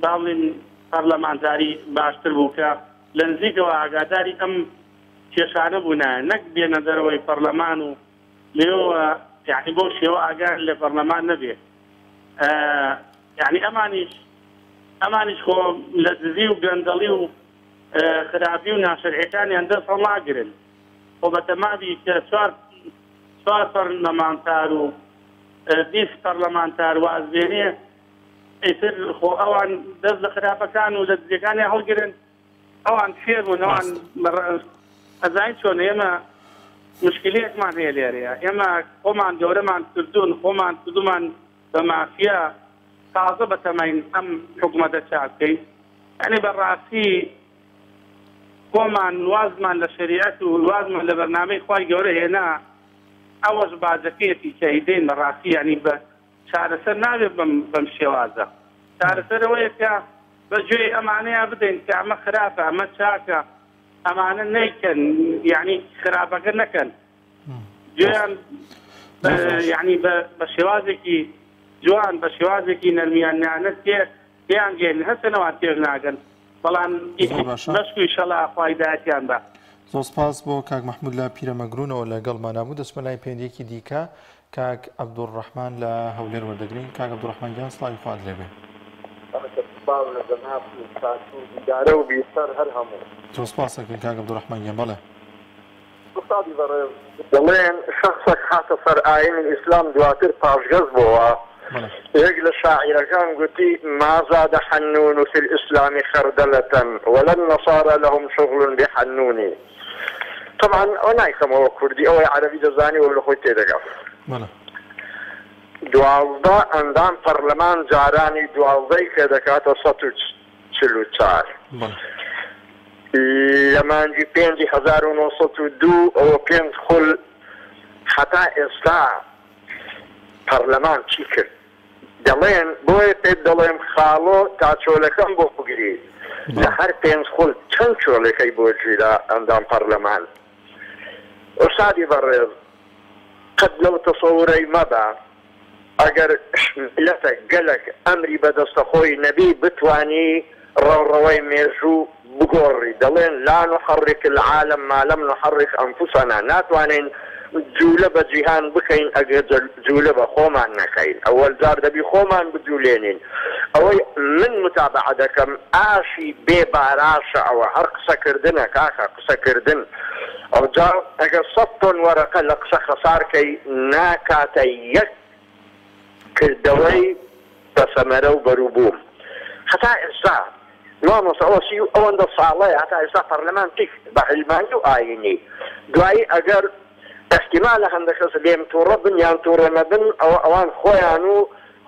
با بڵێین پەرلەمانتاری باشتر بوو کە لە نزیکەوە ئاگاداری ئەم کێشانە بوونایە نەک بێنە دەرەوەی پەرلەمان و لێوە یعنی بەو شێوە ئاگایان لە پەرلەمان نەبێ یعنی ئەمانیش ئەمانیش خۆ لە دزی و گەندەڵی و خراپی و ناشەرعیەکانیان دەست هەڵناگرن خۆ بەتەمابی کە چوار چوار پەرلەمانتار و 20 پەرلەمانتار واز بێنێ ئیتر خۆ ئەوان دەست لە خراپەکان و لە دزیەکانیان هەڵگرن ئەوان فێر بوون ئەوان ئەزانین چۆن ئێمە مشکلەیەکمان هەیە لێرەیە ئێمە خۆمان گەورەمان کردوون خۆمان کردومان بە مافیا تازە بەتەماین ئەم حکومەتە چاک بکەین یانی بەڕاستی خۆمان وازمان لە شەریعەت و وازمان لە بەرنامەی خوای گەورە هێنا ئەوەش باجەکەیەتی کە ئەیدەین بەڕاستی یانی بە چارەسەر نابێت بەم بەم شێوازە چارەسەر ئەوەیە کە بە گوێی ئەمانەیا بدەین کە ئەمە خراپە ئەمە چاکە ئەمانە نەیکەن یانی خراپەکە نەکەن گوێیان یانی بە شێوازێکی جوان بە شێوازێکی نەرمیانانە تێ تێیان گەێنن هەرچەند ئەوان تێش ناگەن بەڵام بەشکو ئیشەڵا خوا هیدایەتیان با. زۆر سپاس بۆ کاک مەحمود لە پیرەمەگرونەوە لە گەڵمانا بوو. دەچمە لای پەیوەندیەکی دیکە کاک عەبدولڕەحمان لە هەولێر وەردەگرین. کاک عەبدولڕەحمان گیان سڵاوی خوات لێبێ. سڵاو لە جەنابت و خاتوو دیدارە و بیسەر هەر هەموو. زۆر سپاس ئەکەین کاک عەبدولڕەحمان گیان بەڵێ. ئوستادی بەڕێز دەڵێن شەخسەک هاتە سەر ئاینی ئیسلام دواتر پاشگەز بۆوە یەک لە شاعیرەکان گوتی ما زاد حنون فی الاسلام خردلە ولا النصارى لهم شغل بحنون طبعا ئەوە نایکەمەوە کوردی ئەوەی عەرەبی دەزانی و لە خۆی تێدەگا. 12 ئەندام پەرلەمان جارانی دوازدەی کە دەکاتە 144. لە مانگی پێنجی 1902 ەوە پێنج خول هەتا ئێستا پەرلەمان چی کرد؟ دەڵێن بۆیە پێت دەڵێم خاڵۆ تا چۆلەکەم بۆ بگری لە هەر پێنج خول چەند چۆلەکەی بۆ گیرا ئەندام پەرلەمان؟ ئوستادی بەڕێز قەت لەو تەسەورەی مەبە ئەگەر میللەتەک گەلەک ئەمری بە دەستە خۆی نەبی بتوانی ڕەوڕەوەی مێژوو بگۆڕی دەڵێن لا نحرک العالم ما لم نحرک انفسنا ناتوانین جولە بە جیهان بکەین ئەگەر جولە بە خۆمان نەکەین ئەوەل جار دەبی خۆمان بجولێنین ئەوەی من متابەعە دەکەم ئاشی بێ باراشە ئەوە هەر قسە کردنە کاکە قسە کردن ئەوجا ئەگەر سەد تۆن وەرەقە لە قسە خەسار کەی ناکاتە یەک کردەوەی بەسەمەرە و بەروبووم هەتا ئێستا مامۆستا ئەوە سی و ئەوەندە ساڵەیە هەتا ئێستا پەرلەمان تیک بە عیلمانی و ئایینی دوایی ئەگەر ئیحتیمالە هەندە کەس لێم توڕە بن یان توڕە نەبن ئەوە ئەوان خۆیان و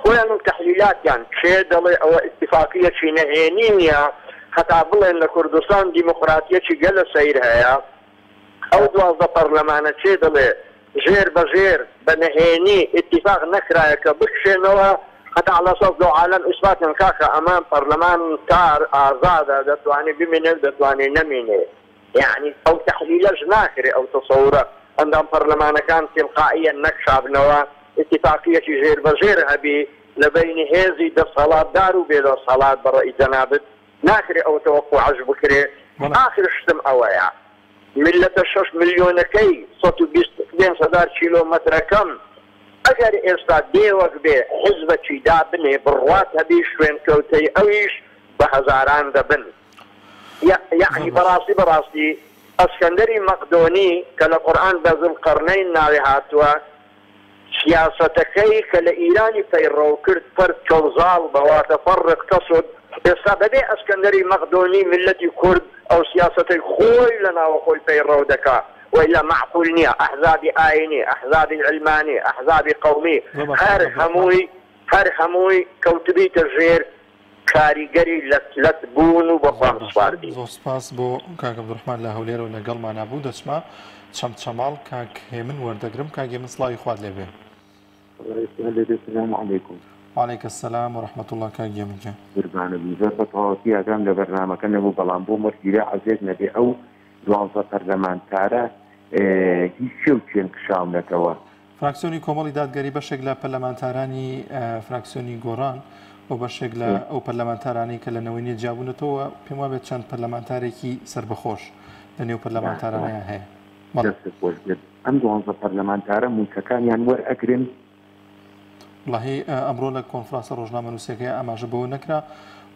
خۆیان و تەحلیلاتیان کێ دەڵێ ئەوە ئیتیفاقیەکی نەهێنی نیە هەتا بڵێن لە کوردستان دیموقراتیەکی گەلە سەیر هەیە ئەو 12 پەرلەمانە کێ دەڵێ ژێر بە ژێر بە نهێنی ئیتیفاق نەکرایە کە بکشێنەوە هەتا عەلە سەس لەو عالەم ئیسبات کەن کاکە ئەمە پەرلەمان تار ئازادە دەتوانێ بمینێ و دەتوانێ نەمینێ. یەعنی ئەو تەحلیلەش ناکرێ ئەو تەسەورە ئەندام پەرلەمانەکان تیلقائیەن نەکشابنەوە ئیتیفاقیەکی ژێر بە ژێر هەبی لە بەینی هێزی دەسهەڵاتدار و بێ دەسهەڵات بە ڕەئی جەنابت ناکرێ ئەو تەوەقوعەش بکرێ ئاخر شتم ئەوەیە میللەتە شەش ملیۆنەکەی 125 هەزار کیلۆمەترەکەم ئەگەر ئێستا دێوەک بێ حزبەکی دابنێ بڕوات هەبی شوێنکەوتەی ئەویش بە هەزاران دەبن. یەعنی بەڕاستی بەڕاستی ئەسکەندەری مەقدۆنی کە لە قورئان بە ذوالقرنین ناوی هاتووە سیاسەتەکەی کە لە ئیرانی پەیڕەو کرد پەرت کە و زاڵ بە واتە فرق تسد ئێستا بەبێ ئەسکەندەری مەقدۆنی میللەتی کورد ئەو سیاسەتەی خۆی لە ناوەخۆی پەیڕەو دەکا وەئیلا مەعقول نیە ئەحزابی ئاینی ئەحزابی عیلمانی ئەحزابی قەومی هەر هەمووی هەر هەمووی کەوتبیتە ژێر کاریگەری لەت لەت بوون و بە خوام سپاردی. زۆر سپاس بۆ کاک عبدالرحمن لە هەولێرەوە لەگەڵمانا بوو دەچمە چەمچەماڵ کاک هێمن وەردەگرم کاک هێمن سڵاوی خوات لێ بێ. سڵاوی خوات لێ بێ سلام علیکم. وعلیک السلام و رحمة اللە کاک هێمن گیان. قوربانت بم زۆر بە تەواوەتی ئاگام لە بەرنامەکە نەبوو بەڵام بۆم وەرگیرا عەزێت نەبێ ئەو دوانزە پەرلەمانتارە هی کێ و کێن کشاونەتەوە؟ فراکسیۆنی کۆمەڵی دادگەری بەشێک لە پەرلەمانتارانی فراکسیۆنی گۆڕان و بەشێک لە ئەو پەرلەمانتارانەی کە لە نەوەی نوێ جیابوونەتەوە پێم وابێت چەند پەرلەمانتارێکی سەربەخۆش لە نێو پەرلەمانتارانەیان هەیە. دەستت خۆش بێت. ئەم دوانزە پەرلەمانتارە مووچەکانیان وەرئەگرن؟ وەڵاهی ئەمڕۆ لە کۆنفرانسە ڕۆژنامەنووسیەکەی ئاماژە بەوە نەکرا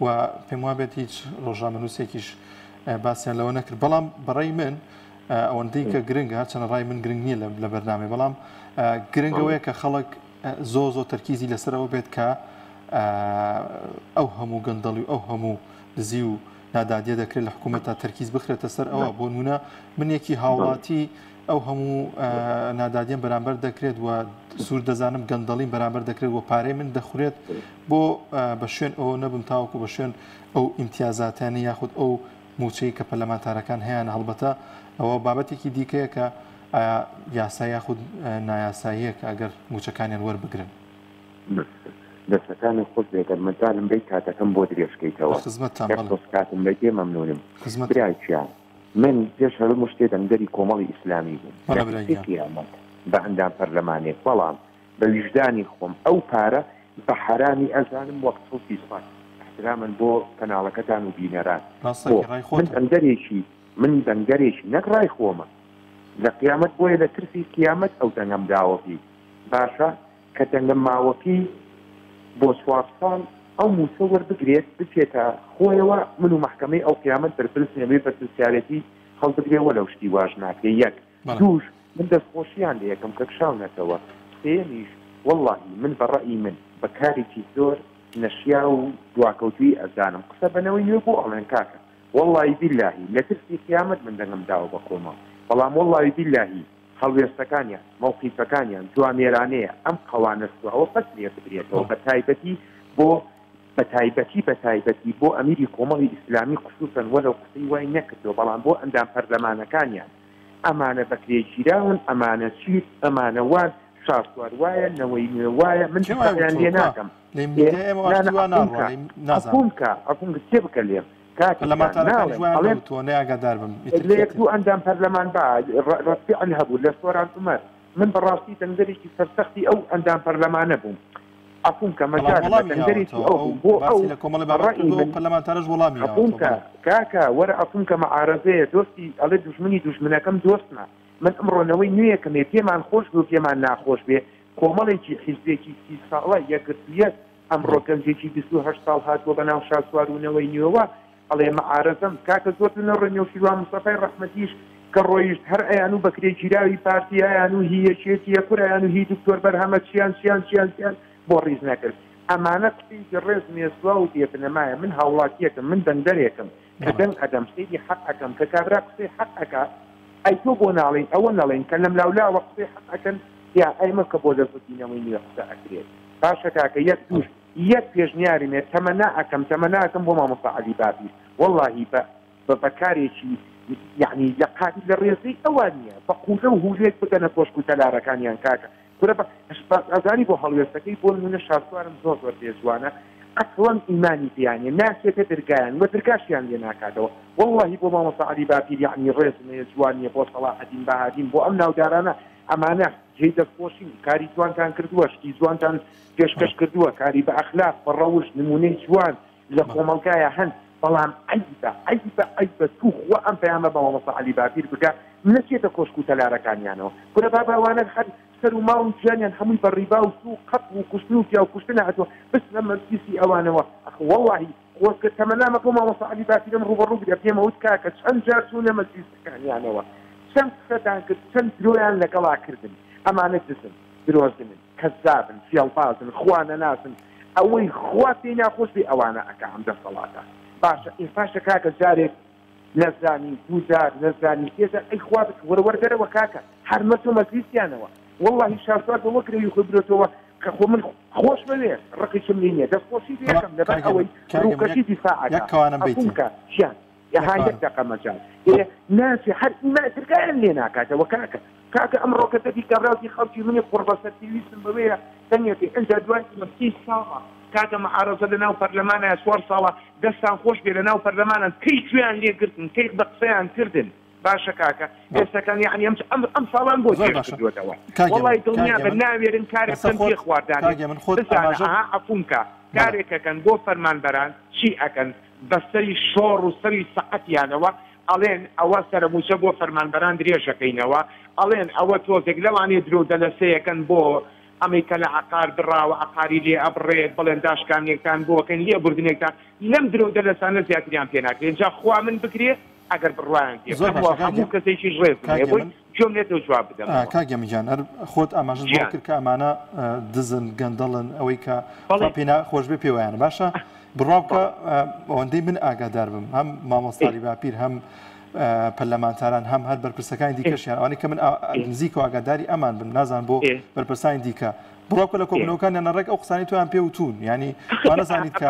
و پێم وابێت هیچ ڕۆژنامەنووسێکیش باسیان لەوە نەکرد بەڵام بەڕای من ئەوەندەی کە گرنگە هەرچەنە ڕای من گرنگ نییە لە بەرنامەی بەڵام گرنگەوەیە کە خەڵک زۆ زۆ تەرکیزی لەسەرەوە بێت کە ئەو هەموو گەندەڵی و ئەو هەموو دزی و نادادیە دەکرێت لە حکوومەتە تەرکیز بخرێتە سەر ئەوە بۆ نمونە من یەکی هاوڵاتی ئەو هەموو نادادیم بەرامبەر دەکرێت و سوور دەزانم گەندەڵیم بەرامبەر دەکرێت و پارەی من دەخورێت بۆ بە شوێن ئەوە نەبم تاوەکو بە شوێن ئەو ئیمتیازاتیانە یاخود ئەو مووچەی کە پەرلەمانتارەکان هەیانە هەڵبەتە ئەوە بابەتێکی دیکەیە کە ئایا یاسایی یاخود نایاساییە کە ئەگەر مووچەکانیان وەربگرن. دەستەکانت خۆش بێ گەر مەجالم بەی کاتەکەم بۆ درێژ کەیتەوە لە خزمەتتان یەک بەڵێ. تۆز کاتم بەیتێ مەمنونم خزمەتم. برا گیان من پێش هەرموو شتێ دەنگدەری کۆمەڵی ئیسلامی بووم بەڵێ لە برا ترسی گیان. قیامەت بە ئەندام پەرلەمانێک بەڵام بە ویژدانی خۆم ئەو پارە بە حەرامی ئەزانم وەک چڵکی سەگ ئیحترامەن بۆ کەناڵەکەتان و بینەران ڕاست بۆ دەکەی ڕای من خۆتە. دەنگدەرێکی من دەنگدەرێکی نەک ڕای خۆمە لە قیامەت بۆیە لە ترسی قیامەت ئەو دەنگەم داوە پێی باشە کە دەنگە ماوەکەی بۆ چوار ساڵ ئەو موچە وەربگرێت بچێتە خۆیەوە من و مەحکەمەی ئەو قیامەت بەرپرس نیە بێ بەرپرسیارێتی هەڵبگرێ وەلەو شتی واش ناکرێ یەک دووش من دەستخۆشیان لێ ئەکەم کە کشاونەتەوە سێیەمیش وەڵاهی من بە ڕەئی من بە کارێکی زۆر نەشیاو و دواکەوتوویی ئەزانم قسە بە نەوەی نوێ بۆ ئەڵێن کاکە وەڵاهی بیلاهی لە ترسی قیامەت من دەنگم داوە بە کۆمەڵ بەڵام وەڵاهی بیلاهی هەڵوێستەکانیان مەوقیفەکانیان جوامێرانەیە ئەم قەوانە سواوە بەس لێ بدرێتەوە بە تایبەتی بۆ بە تایبەتی بە تایبەتی بۆ ئەمیری کۆمەڵی ئیسلامی خسوسەن وەلەو قسەی وای نەکردوە بەڵام بۆ ئەندام پەرلەمانەکانیان ئەمانە بەکرێگیراون ئەمانە چین ئەمانە وان شاسوار وایە نەوەی نوێ وایە من کێ وای دیفاعیان وتووە لێ کوا ناکەم لە ئێ میدیای ئێمە نا واشتی نا وا عەفوم ناڕوا کە لێی نازانم عەفوم کە عەفوم کە تێ بکە لێم کاکە گیان پەرلەمانتارەکانیش ناڵێم وایان ئەڵێم نەوتووە نەی ئاگادار بم ئیتر لە کێ یەک تێ دوو ئەندام پەرلەمان با ڕەت فیعل هەبوو لە سۆران عومەر من بەڕاستی دەنگدەرێکی سەرسەختی ئەو ئەندام پەرلەمانە بووم عەفوم کە بەڵام مەجالم بە وەڵامی دەنگدەرێکی یاوەتەوە ئەو ئەو بووم بۆ ئەو باسی لە کۆمەڵی بە بابەت ڕەئی کردووە ئەو من پەرلەمانتارەش وەڵامی عەفوم یاوەتەوە کە بەڵێ. کاکە وەرە عەفوم کە مەعارەزەیە دۆستی ئەڵێ دوژمنی دوژمنەکەم دۆستمە من ئمڕۆ نەوەی نوێیەکم ێ پێمان خۆش بێ و پێمان ناخۆش بێ کۆمەڵێکی حیزبێکی سی ساڵە یەکگرتوویەت ئەمڕۆ گەنجێکی 28 ساڵ هاتووە بە ناو شاسوار و نەوەی نوێوە ئەڵێ مەعارەزەم کاکە زۆر دوور نەڕۆی نەوشیروان مستەفای ڕەحمەتیش کە ڕۆیشت هەر ئەیانوو بەکرێگیراوی پارتی ئەیانوو هی یەکێتیە کورە ئەیانوو هی دکتۆر بەرهەمە چیان چیان چیان چیان بۆ ڕیز نەکرد ئەمانە قسەیەکی ڕێز نێسواو و بێ بنەمایە من هاوڵاتیەکم من دەنگدەرێکم کە دەنگ ئەدەم سەیری حەق ئەکەم کە کابرا قسەی حەق ئەکا ئەی تۆ بۆ ناڵێی ئەوە نەڵێن کە لەملاولاوە قسەی حەق ئەکەن یا ئەی مەکە بۆ لە زدی نەوەی نوێ قسە ئەکرێت باشە کاکە یەک دووش یەک پێشنیارم هەیە تەمەنا ئەکەم تەمەنا ئەکەم بۆ مامۆستا عەلی باپیر وەڵاهی بە بە بە کارێکی یەعنی لە قابیل لە ڕێزەی ئەوان نییە بە قولە و هولێک بگەنە کۆشک و تەلارەکانیان کاکە کورە بە ئەزانی بۆ هەڵوێستەکەی بۆ نمونە شاسوارم زۆر زۆر پێ جوانە. ئەسڵەن ئیمانی پێیان نیە ناچێتە درگایان وە درگاشیان لێ ناکاتەوە وەڵاهی بۆ مامۆستا عەلی باپیر یەعنی ڕێزم هەیە جوانیە بۆ سەڵاحەدین بەهادین بۆ ئەم ناودارانە ئەمانە جێی دەستخۆشین کاری جوانتان کردووە شتی جوانتان پێشکەش کردووە کاری بە ئەخلاق بە ڕەوشت نمونەی جوان لە کۆمەڵگایا هەن بەڵام عەیبە عەیبە عەیبە توخوا ئەم پەیامە بە مامۆستا عەلی باپیر بگا نەچێتە کۆشک و تەلارەکانیانەوە کورە بابە ئەوانە هەر سەر و ماڵ و گیانیان هەمووی بە ڕیبا و سوو قەتڵ و کوشتن و پیاو کوشتن هاتووە بچنە مەجلیسی ئەوانەوە ئەخ وەڵاهی خۆزگە تەمەنامە بۆ مامۆستا عەلی باپیرم ڕووبەڕوو گرێ پێم وت کاکە چەند جار چوونە مەجلیسەکانیانەوە چەند قسەتان کرد چەند درۆیان لەگەڵا کردن ئەمانە دزن درۆزنن کەزابن فێڵبازن خوا نەناسن ئەوەی خوا پێی ناخۆش بێ ئەوانە ئەکا ئەم دەسەڵاتە باشە ئێستاشە کاکە جارێک نەزانی دووجار نەزانی سێجار ئەی خوا بت وەرە وەرە دەرەوە کاکە هەر مەچۆ مەجلیسیانەوە وەڵاهی شاسوار بەوە گرەوی خۆی برۆتەوە کە خۆ من خۆشمەوێ ڕقیشم لێی نییە دەستخۆشی لێ بەڵام ئەکەم لەبەر کاک هێمن ئەوەی کاک هێمن یەک ڕووکەشی دیفاع یەک ئەکا کەوانەم عەفوم بەیتی کە گیان یەک ها یەک کەوانە دەقە مەجال بەڵێ ئێ ناچێ هەر ئیما درگایان لێ ناکاتەوە کاکە کاکە ئەمڕۆکە دەبی کابراوکی خەڵکی منی قوڕبەسەر پێویستم بەوەیە دەنگەکەی ئنجا دوای ئەمە سی ساڵە کاکە معارەزە لەناو پەرلەمانایە چوار ساڵە دەستان خۆش بێ لەناو پەرلەمانان کەی گوێیان لێ گرتن کەی بە قسەیان کردن باشە کاکە ئێستەکان یەعنی ئەم ئەم ئەم ساڵان بۆ زۆر درێژ باشە کردووەتەوە کاک هێمن وەڵای کاک دڵنیابە هێمن ناوێرن کارێک ئێستا بکەن خۆت پێ خواردانێ کاک هێمن خۆت بزانە ئاماژەت ئەها عەفوم کە بەڵێ کارێک ئەکەن بۆ فەرمانبەران چی ئەکەن بە سەری شۆڕ و سەری سەقەتیانەوە ئەڵێن ئەوە سەرەموچە بۆ فەرمانبەران درێژەکەینەوە، ئەڵێن ئەوە تۆزێک لەوانەیە درۆو دەلەسەیەکەن بۆ ئەمەی کە لە عەقار بڕاوە عەقاری لێ ئەبڕێت، بڵێن داشکانێکتان بۆ ئەکەین لێبوردنێکتان، لەم درۆو دەلەسانە زیاتریان پێ ناکرێ، جا خوا من بگرێ ئەگەر بڕوایان پێ زۆر بکەم باشە و کاک هەموو کەسێکیش ڕێزم کاک هەیە بۆی هێمن گوێم لێتەوە جواب بدەمەوە. کاک هێمن گیان هەر خۆت ئاماژەت بەوە گیان. کرد کە ئەمانە دزن گەندەڵن ئەوەی کە خوا بەڵێ. پێی نا خۆش بێ پێوەیانە باشە بڕوا بکە بەڵێ. ئەوەندەی من ئاگادار بم هەم مامۆستا عەلی باپیر هەم پەرلەمانتاران هەم هەر بەرپرسەکانی دیکەشیان ئەوانەی کە من نزیکەوە ئاگاداری ئەمان بم نازان بۆ بەرپرسانی دیکە بڕوا بکە لە کۆبوونەوەکانیان ڕێک ئەو قسانەی تۆیان پێ وتوون یانی وا نەزانیت کە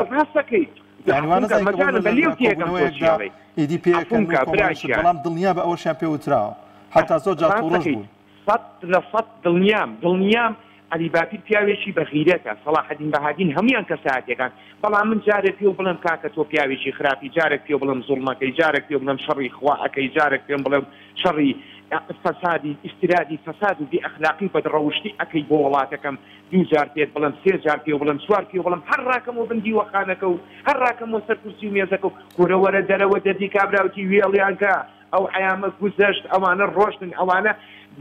یانی وا نەزانیت کە بۆ لە کۆبوونەوەیەکدا ئیدی پێکەن و کۆمەڵێک شت بەڵام دڵنیا بە ئەوەشیان پێ وتراوە حەتا زۆر جار تووڕەش بوون. 100% دڵنیام دڵنیام عەلی باپیر پیاوێکی بە غیرەتە سەڵاحەدین بەهادین هەموویان کەسایەتیەکان بەڵام من جارێ پێو بڵێم کاکە تۆ پیاوێکی خراپی جارێک پێو بڵێم زوڵمەکەی جارێک پێو بڵێم شەڕی خوا ئەکەی جارێک پێم بڵێم شەڕی فەسادی ئیسترادی فەساد و بێ ئەخلاقی و بەدڕەوشتی ئەکەی بۆ وڵاتەکەم دوو جار پێت بڵێم سێ جار پێو بڵێم چوار پێو بڵێم هەر ڕاکەمەوە بن دیوەخانەکە و هەر ڕاکەمەوە سەر کورسی و مێزەکە و کورە وەرە دەرەوە دەردی کابراوتی وێڵیان کە ئەو عەیامە گوزەشت ئەوانە ڕۆشتن ئەوانە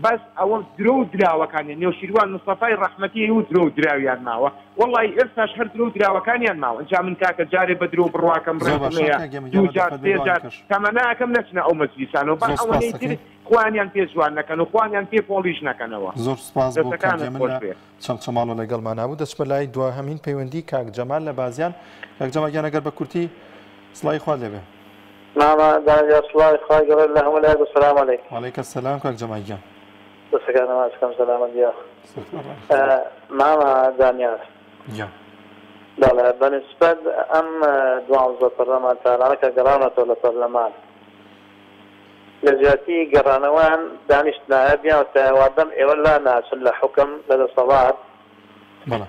بەس ئەوە درۆ و دراوەکانیان نەوشیروان مستەفای ڕەحمەتی و درۆ و دراویان ماوە وەڵی ئێستاش هەر درۆ و دراوەکانیان ماوە جا من کاکە جارێ بە درۆ بڕواکەم زۆر ڕێزم باشە هەیە کاک گەمە دوو گیان جار دەرفەت سێ بێ جار دوانیکەش تەمەناکەم نەچنە ئەو مەجلیسانەوە با زۆر سپاس ئەوەنەی تر دەکەین. خوانیان پێ جوان نەکەن و خوانیان پێ پۆڵیش نەکەنەوە زۆر سپاس بۆ کاک دەستەکانت هێمن خۆش لە بێ. چەمچەماڵەوە لەگەڵمانا بوو. دەچمە لای دواهەمین پەیوەندی کاک جەمال لە بازیان. کاک جەمال گیان ئەگەر بە کورتی سڵاوی خوات لێ بێ. مامە دانا گیان سڵاوی خوای گەورە لە هەموو لایەک و سلام علیک. وعلیک السلام کاک جەمال گیان. دەستەکانت ماچ کەم سەلامەت یاخ. مامە دانیار. گیان. بەڵێ بە نیسبەت ئەم دوانزە پەرلەمانتارانە کە گەڕاونەتەوە لە پەرلەمان لە جیاتی گەڕانەوەیان دانیشتنایە بیانوتایە وادەم ئێوە لا ناچن لە حوکم لە دەسەڵات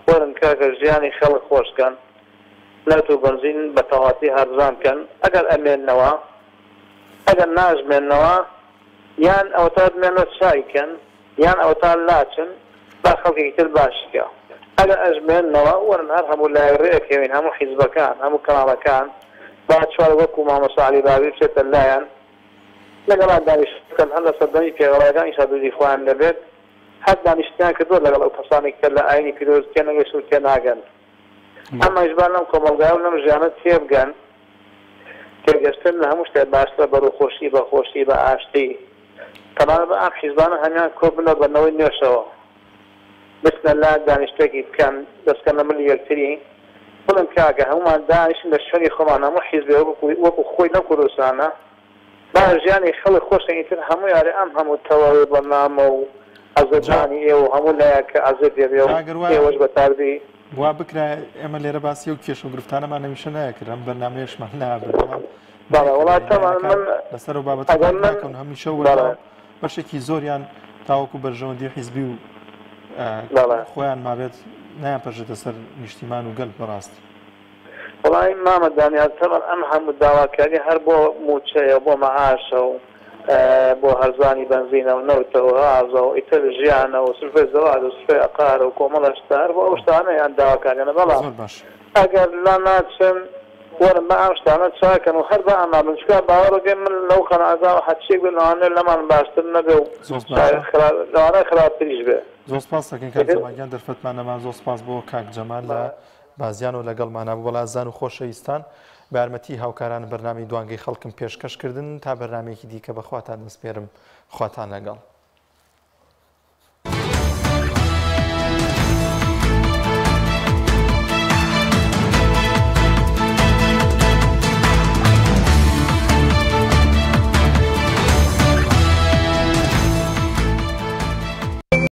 وەرن کاکە ژیانی خەڵک خۆش کەن نەوت و بەنزین بە تەواتی هەرزان کەن ئەگەر ئەمێننەوە ئەگەر ناشمێننەوە یان ئەوەتا بمێنەوە چای کەن یان ئەوەتا لاچن با خەڵکێکی تر باشی کە ئەگەر ئەشمێننەوە وەرن هەر هەموو لایەک ڕێ ئەکەوین هەموو حیزبەکان هەموو کەناڵەکان با چوار وەکو مامۆستا عەلی بابی بچێتە لایان لەگەڵان دانیشتن بکەن هەر لە سەردەمی پێغەمبەرەکانیشا دوری خۆیان نەبێت هەر دانیشتنیان کردووە لەگەڵ ئەو کەسانەی کە لە ئاینی پیرۆز تێنەگەشتن و تێناگەن ئەمەش با لەم کۆمەڵگایە و لەم ژیانە تێبگەن، تێگەشتن لە هەموو شتێک باشترە بە ڕووخۆشی، بە خۆشی، بە ئاشتی. تەنانەت با ئەم حیزبانە هەموویان کۆببنەوە بە نەوەی نوێشەوە، بچنە لا دانیشتێکی بکەن، دەستکەنە ملی یەکتری، بڵێن کاکە هەموومان دانیشین لە شوێنی خۆمان، هەموو حیزبێ وەکو خۆی لەم کوردستانە، با ژیانی خەڵک خۆش کەین ئیتر هەموو یارێ ئەم هەموو تەواوی بەرنامە و عەزێتدانی ئێوە و هەموو لایەک کە عەزێت دەبێ و جا گەر وایە ئێوەش بە تاربی. وا بکرایە ئێمە لێرە باسی ئەو کێشە و گرفتانەمان هەمیشە نایەکرد ئەم بەرنامەیەشمان نابرد بەڵام بەڵێ نایکرد وەڵا یانی تەبعەن لایەنەکان من لەسەر ئەو بابەتە ئەگەر پاک من ناکەون هەمیشە و بەڵێ بەردەوام بەشێکی زۆریان تاوەکو بەرژەوەندی حیزبی و بەڵێ خۆیان مابێت نایانپەرژێتە سەر نیشتیمان و گەل بەڕاستی. وەڵایی مامە دانیال تەبعەن ئەم هەموو داواکاریە هەر بۆ موچەیە و بۆ مەعاشە و بۆ هەرزانی بەنزینە و نەوتە و غازە و ئیتر ژیانە و سلفەی زەواج و سلفەی عەقارە و کۆمەڵە شتە هەر بۆ ئەو شتانەیە ئەم داواکاریانە بەڵام زۆر باش. ئەگەر لا ناچن وەرن با ئەم شتانە چاکەن و هەر با ئەما بن چونکە باوەڕەکەی من لەو قەناعەتامە هەرچیەک بێ لەوانەیە لەمان باشتر نەبێ و زۆر باشە. لەوانەیە خراپتریش بێ. زۆر سپاس دەکەین کاک جەمال گیان دەرفەتمان نەما زۆر سپاس بۆ کاک جەمال لە بازیانەوە لەگەڵمانا بوو. بەڵێ ئازیزان و خۆشەویستان بە یارمەتی هاوکارانم بەرنامەی دوانگەی خەڵکم پێشکەش کردن تا بەرنامەیەکی دیکە بە خواتان دەسپێرم خواتان لەگەڵ.